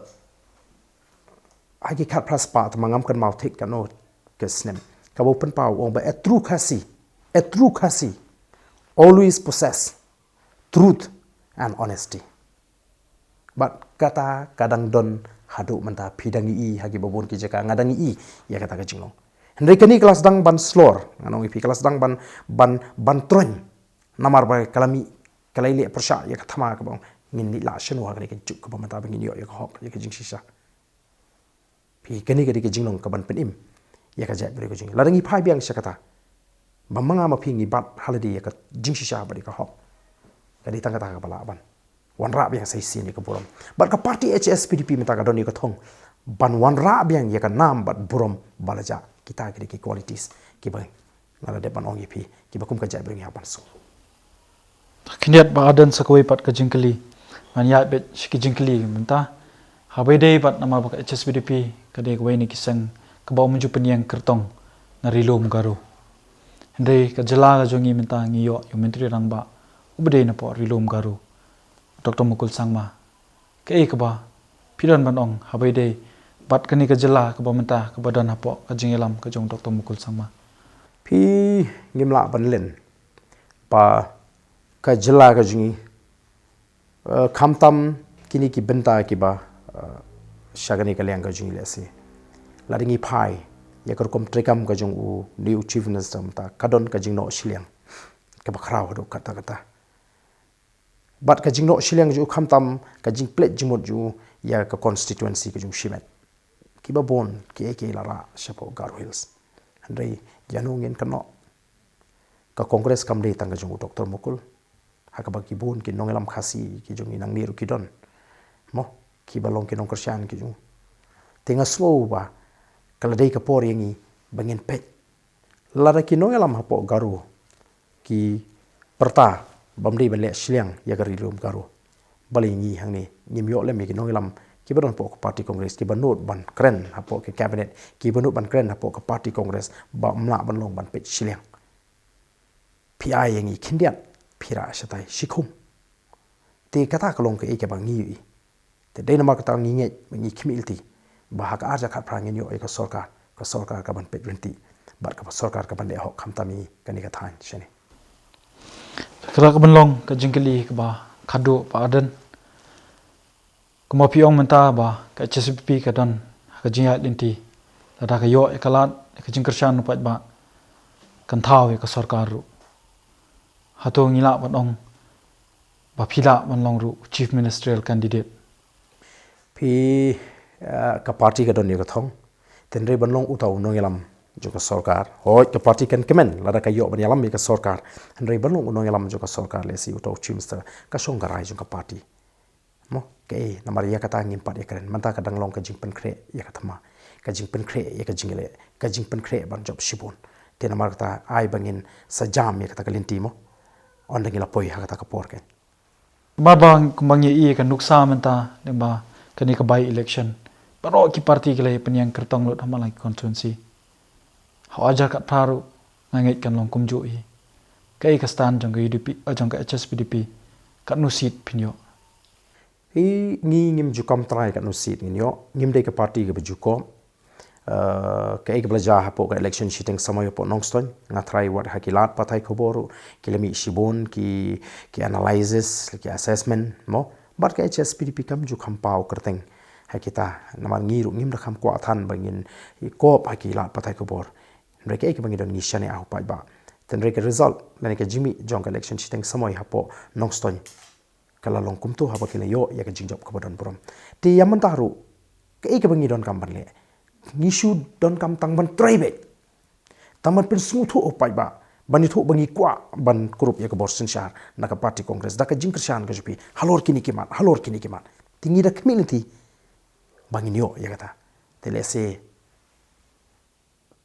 ha ki khatphra spah, tangba ngam kynmaw thik katno ka snem, kaba u pynpaw, u ong ba a true Khasi, a true Khasi always possess truth and honesty. Bad kata ka dang don haduh mynta, phi dang ïohi ha kiba bun ki jaka, nga dang ïohi ïa kata ka jinglong. Hynrei kane ka la sdang ban slor, ngan ong ïa phi, ka la sdang ban, ban, ban troiñ. Namar ba ka la mih, ka la leh pyrshah ïa ka thma kaba ong, ngin leit lah shano ha kane ka juk kaba mynta ba ngin ïoh ïa ka hok, ïa ka jingshisha. Phi, kane ka dei ka jinglong kaban pynim ïa ka jaitbynriew ka jong ngi. Lada ngi phai biang sha kata, ba ma nga ma phi ngi bat ha lade ïa ka jingshisha bad ïa ka hok, ka dei tang kata kaba lah ban wanrah biang sa shisien ïa ka burom. Bad ka party H S P D P mynta ka don ïa ka thong ban wanrah biang ïa ka nam bad burom ba la jah. Kita ki dei ki qualities kiba nga la dep ban ong ïa phi, kiba kum ka jaitbynriew ngi hap ban sngewthuh. Khyndiat Bah Ardent, sa kawei pat ka jingkylli. Ngan ïaid beit sha ki jingkylli mynta. Haba ïadei bad, namar ba ka H S P D P ka dei kawei na ki seng kaba ym ju pynïeng kyrtong na Ri Lum Garo. Hynrei ka jylla ka jong ngi mynta ngi ïoh ïa u Myntri Rangbah uba dei napoh Ri Lum Garo, Doctor Mukul Sangma. Kaei kaba phi don ban ong haba ïadei bad kane ka jylla kaba mynta kaba don hapoh ka jingïalam ka jong Doctor Mukul Sangma? Phi, ngim lah ban len ba ka jylla ka jong ngi, eh, khamtam kine ki bynta kiba, eh, sha kane ka liang ka jong ngi, lehse lada ngi phai ïa ka rukom treikam ka jong u, une u Chief Minister mynta, ka don ka jingnoh shiliang kaba khraw haduh katta katta. Bad ka jingnoh shiliang jong u khamtam ka jingpynleit jingmut jong u ïa ka constituency ka jong u shimet. Kiba bun kiei kiei la rah shapoh Garo Hills. Hynrei ïano ngin kynnoh? Ka Congress kam dei tang ka jong u Doctor Mukul, ha kaba ki bun ki nongïalam Khasi ki jong ngi nangne ruh ki don, mo, kiba long ki nongkyrshan ki jong u. Te nga sngew ba ka la dei ka por ïa ngi ba ngin peit. Lada ki nongïalam hapoh Garo ki pyrta bym dei ban leh shiliang ïa ka Ri Lum Garo, balei ngi hangne ngim ïoh lem ïa ki nongïalam kiba don hapoh ka party Congress, kiba nud ban kren hapoh ka cabinet, kiba nud ban kren hapoh ka party Congress, ba ym lah ban long ban peit shiliang? Phi ai ïa ngi khyndiat, phi rah shatai shikhum. Te kata ka long kaei kaba ngi ïohi. Te dei namar kata ngi ngeit, ngi khmih lynti ba ha ka ar hajar khatphra ngin ïoh ïa ka sorkar, ka sorkar kaban peit ryntih bad ka sorkar kaban leh hok khamtam ïa ngi kane ka thaiñ shane. Ka la ka ban long ka jingkylli kaba khadduh, Bah Ardent. Kumba phi ong mynta ba ka H S P D P ka don ha ka jingïaid lynti, lada ka ïoh ïa ka lad, ïa ka jingkyrshan u paidbah, kan thaw ïa ka sorkar ruh. Hato ngi lah ban ong ba phi lah ban long ruh Chief Ministerial candidate? Phi, eh, ka party ka don ïa ka thong. Te hynrei ban long uta u nongïalam jong ka sorkar, hooid, ka party kan kmen lada ka ïoh ban ïalam ïa ka sorkar. Hynrei ban long u nongïalam jong ka sorkar, lehse uta u Chief Minister, ka shong ka rai jong ka party. Mo, kaei, namar ïa kata ngim pat ïakren. Mynta ka dang long ka jingpynkhreh ïa ka thma, ka jingpynkhreh ïa ka jingleh, ka jingpynkhreh ban jop shibun. Te namar kata ai ba ngin sa jam ïa kata ka lynti, mo, ynda ngi la poi ha kata ka por kein. Ba, ba, kumba ngi ïohi ka nuksa mynta, lyngba kane ka by election, baroh ki party ki la ïa pynïeng kyrtong lut ha man la ki constituency. Ha ar hajar khatphra ruh nga ngeit kan long kumjuh hi. Kaei ka stand jong ka U D P, eh, jong ka H S P D P? Katno seat phin ïoh? Hi, ngi ngim ju kam trai katno seat ngin ïoh, ngim dei ka party kaba ju kop. Eh, kaei kaba la jia hapoh ka election shiteng samoi hapoh Nongstoiñ, nga trai wat ha ki lad pathai khubor ruh ki la mih shibun ki, ki analysis, ki assessment, mo. Bad ka H S P D P kam ju kham paw kyrteng ha kita, namar ngi ruh ngim da kham kwah than ba ngin kop ha ki lad pathai khubor. Hynrei kaei kaba ngi don, ngi shaniah ha u paidbah. Te hynrei ka result lane ka jingmih jong ka election shiteng samoi hapoh Nongstoiñ ka la long kumto, haba ki la ïoh ïa ka jingjop kaba don burom. Te ïa mynta ruh, kaei kaba ngi donkam ban leh? Ngi shu donkam tang ban trei beit, tang ban pynsngewthuh u paidbah, ban ïathuh ba ngi kwah ban kurup ïa ka bor synshar na ka party Congress da ka jingkyrshan ka jong phi halor kine ki mat, halor kine ki mat. Te ngi da khmih lynti ba ngin ïoh ïa kata. Te lehse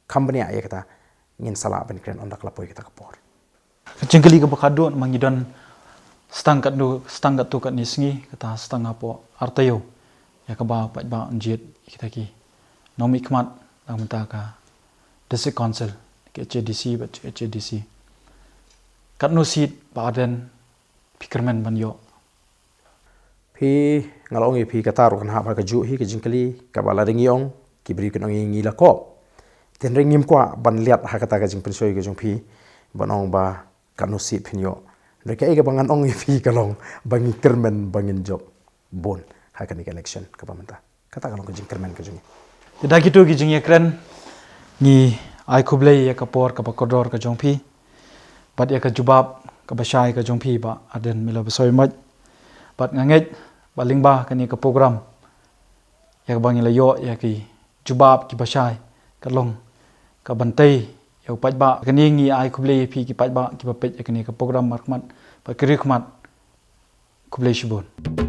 kham bniah ïa kata, ngin sa lah ban kren ynda ka la poi kata ka por. Ka jingkylli kaba khadduh, ma ngi don stang katno, stang katto katne sngi, kata stang hapoh ar taïew, ïa kaba paidbah un jied ïa kita ki nongmihkhmat na ka bynta ka District Council, ka H A D C bad H A D C. Katno seat, Bah Ardent, phi kyrmen ban ïoh? Phi, nga la ong ïa phi, kata ruh kan hap ha kajuh hi ka jingkylli, kaba lada ngi ong, ki briew kin ong ïa ngi la kop. Te hynrei ngim kwah ban liat ha kata ka jingpynshoi ka jong phi ban ong ba katno seat phin ïoh. Hynrei kaei kaba ngan ong ïa phi ka long ba ngi kyrmen ba ngin jop bun ha kane ka election kaba mynta. Kata ka long ka jingkyrmen ka jong ngi. Te da kito ki jingïakren, ngi Ai khublei ïa ka por kaba kordor ka jong phi bad ïa ka jubab kaba shai ka jong phi, Bah Ardent Miller Basaiawmoit. Bad nga ngeit ba lyngba kane ka program ïa kaba ngi la ïoh ïa ki jubab kiba shai ka long ka ban tei ïa u paidbah. Kane ngi ai khublei ïa phi ki paidbah kiba peit ïa kane ka program markhmat bad ki riewkhmat. Khublei shibun.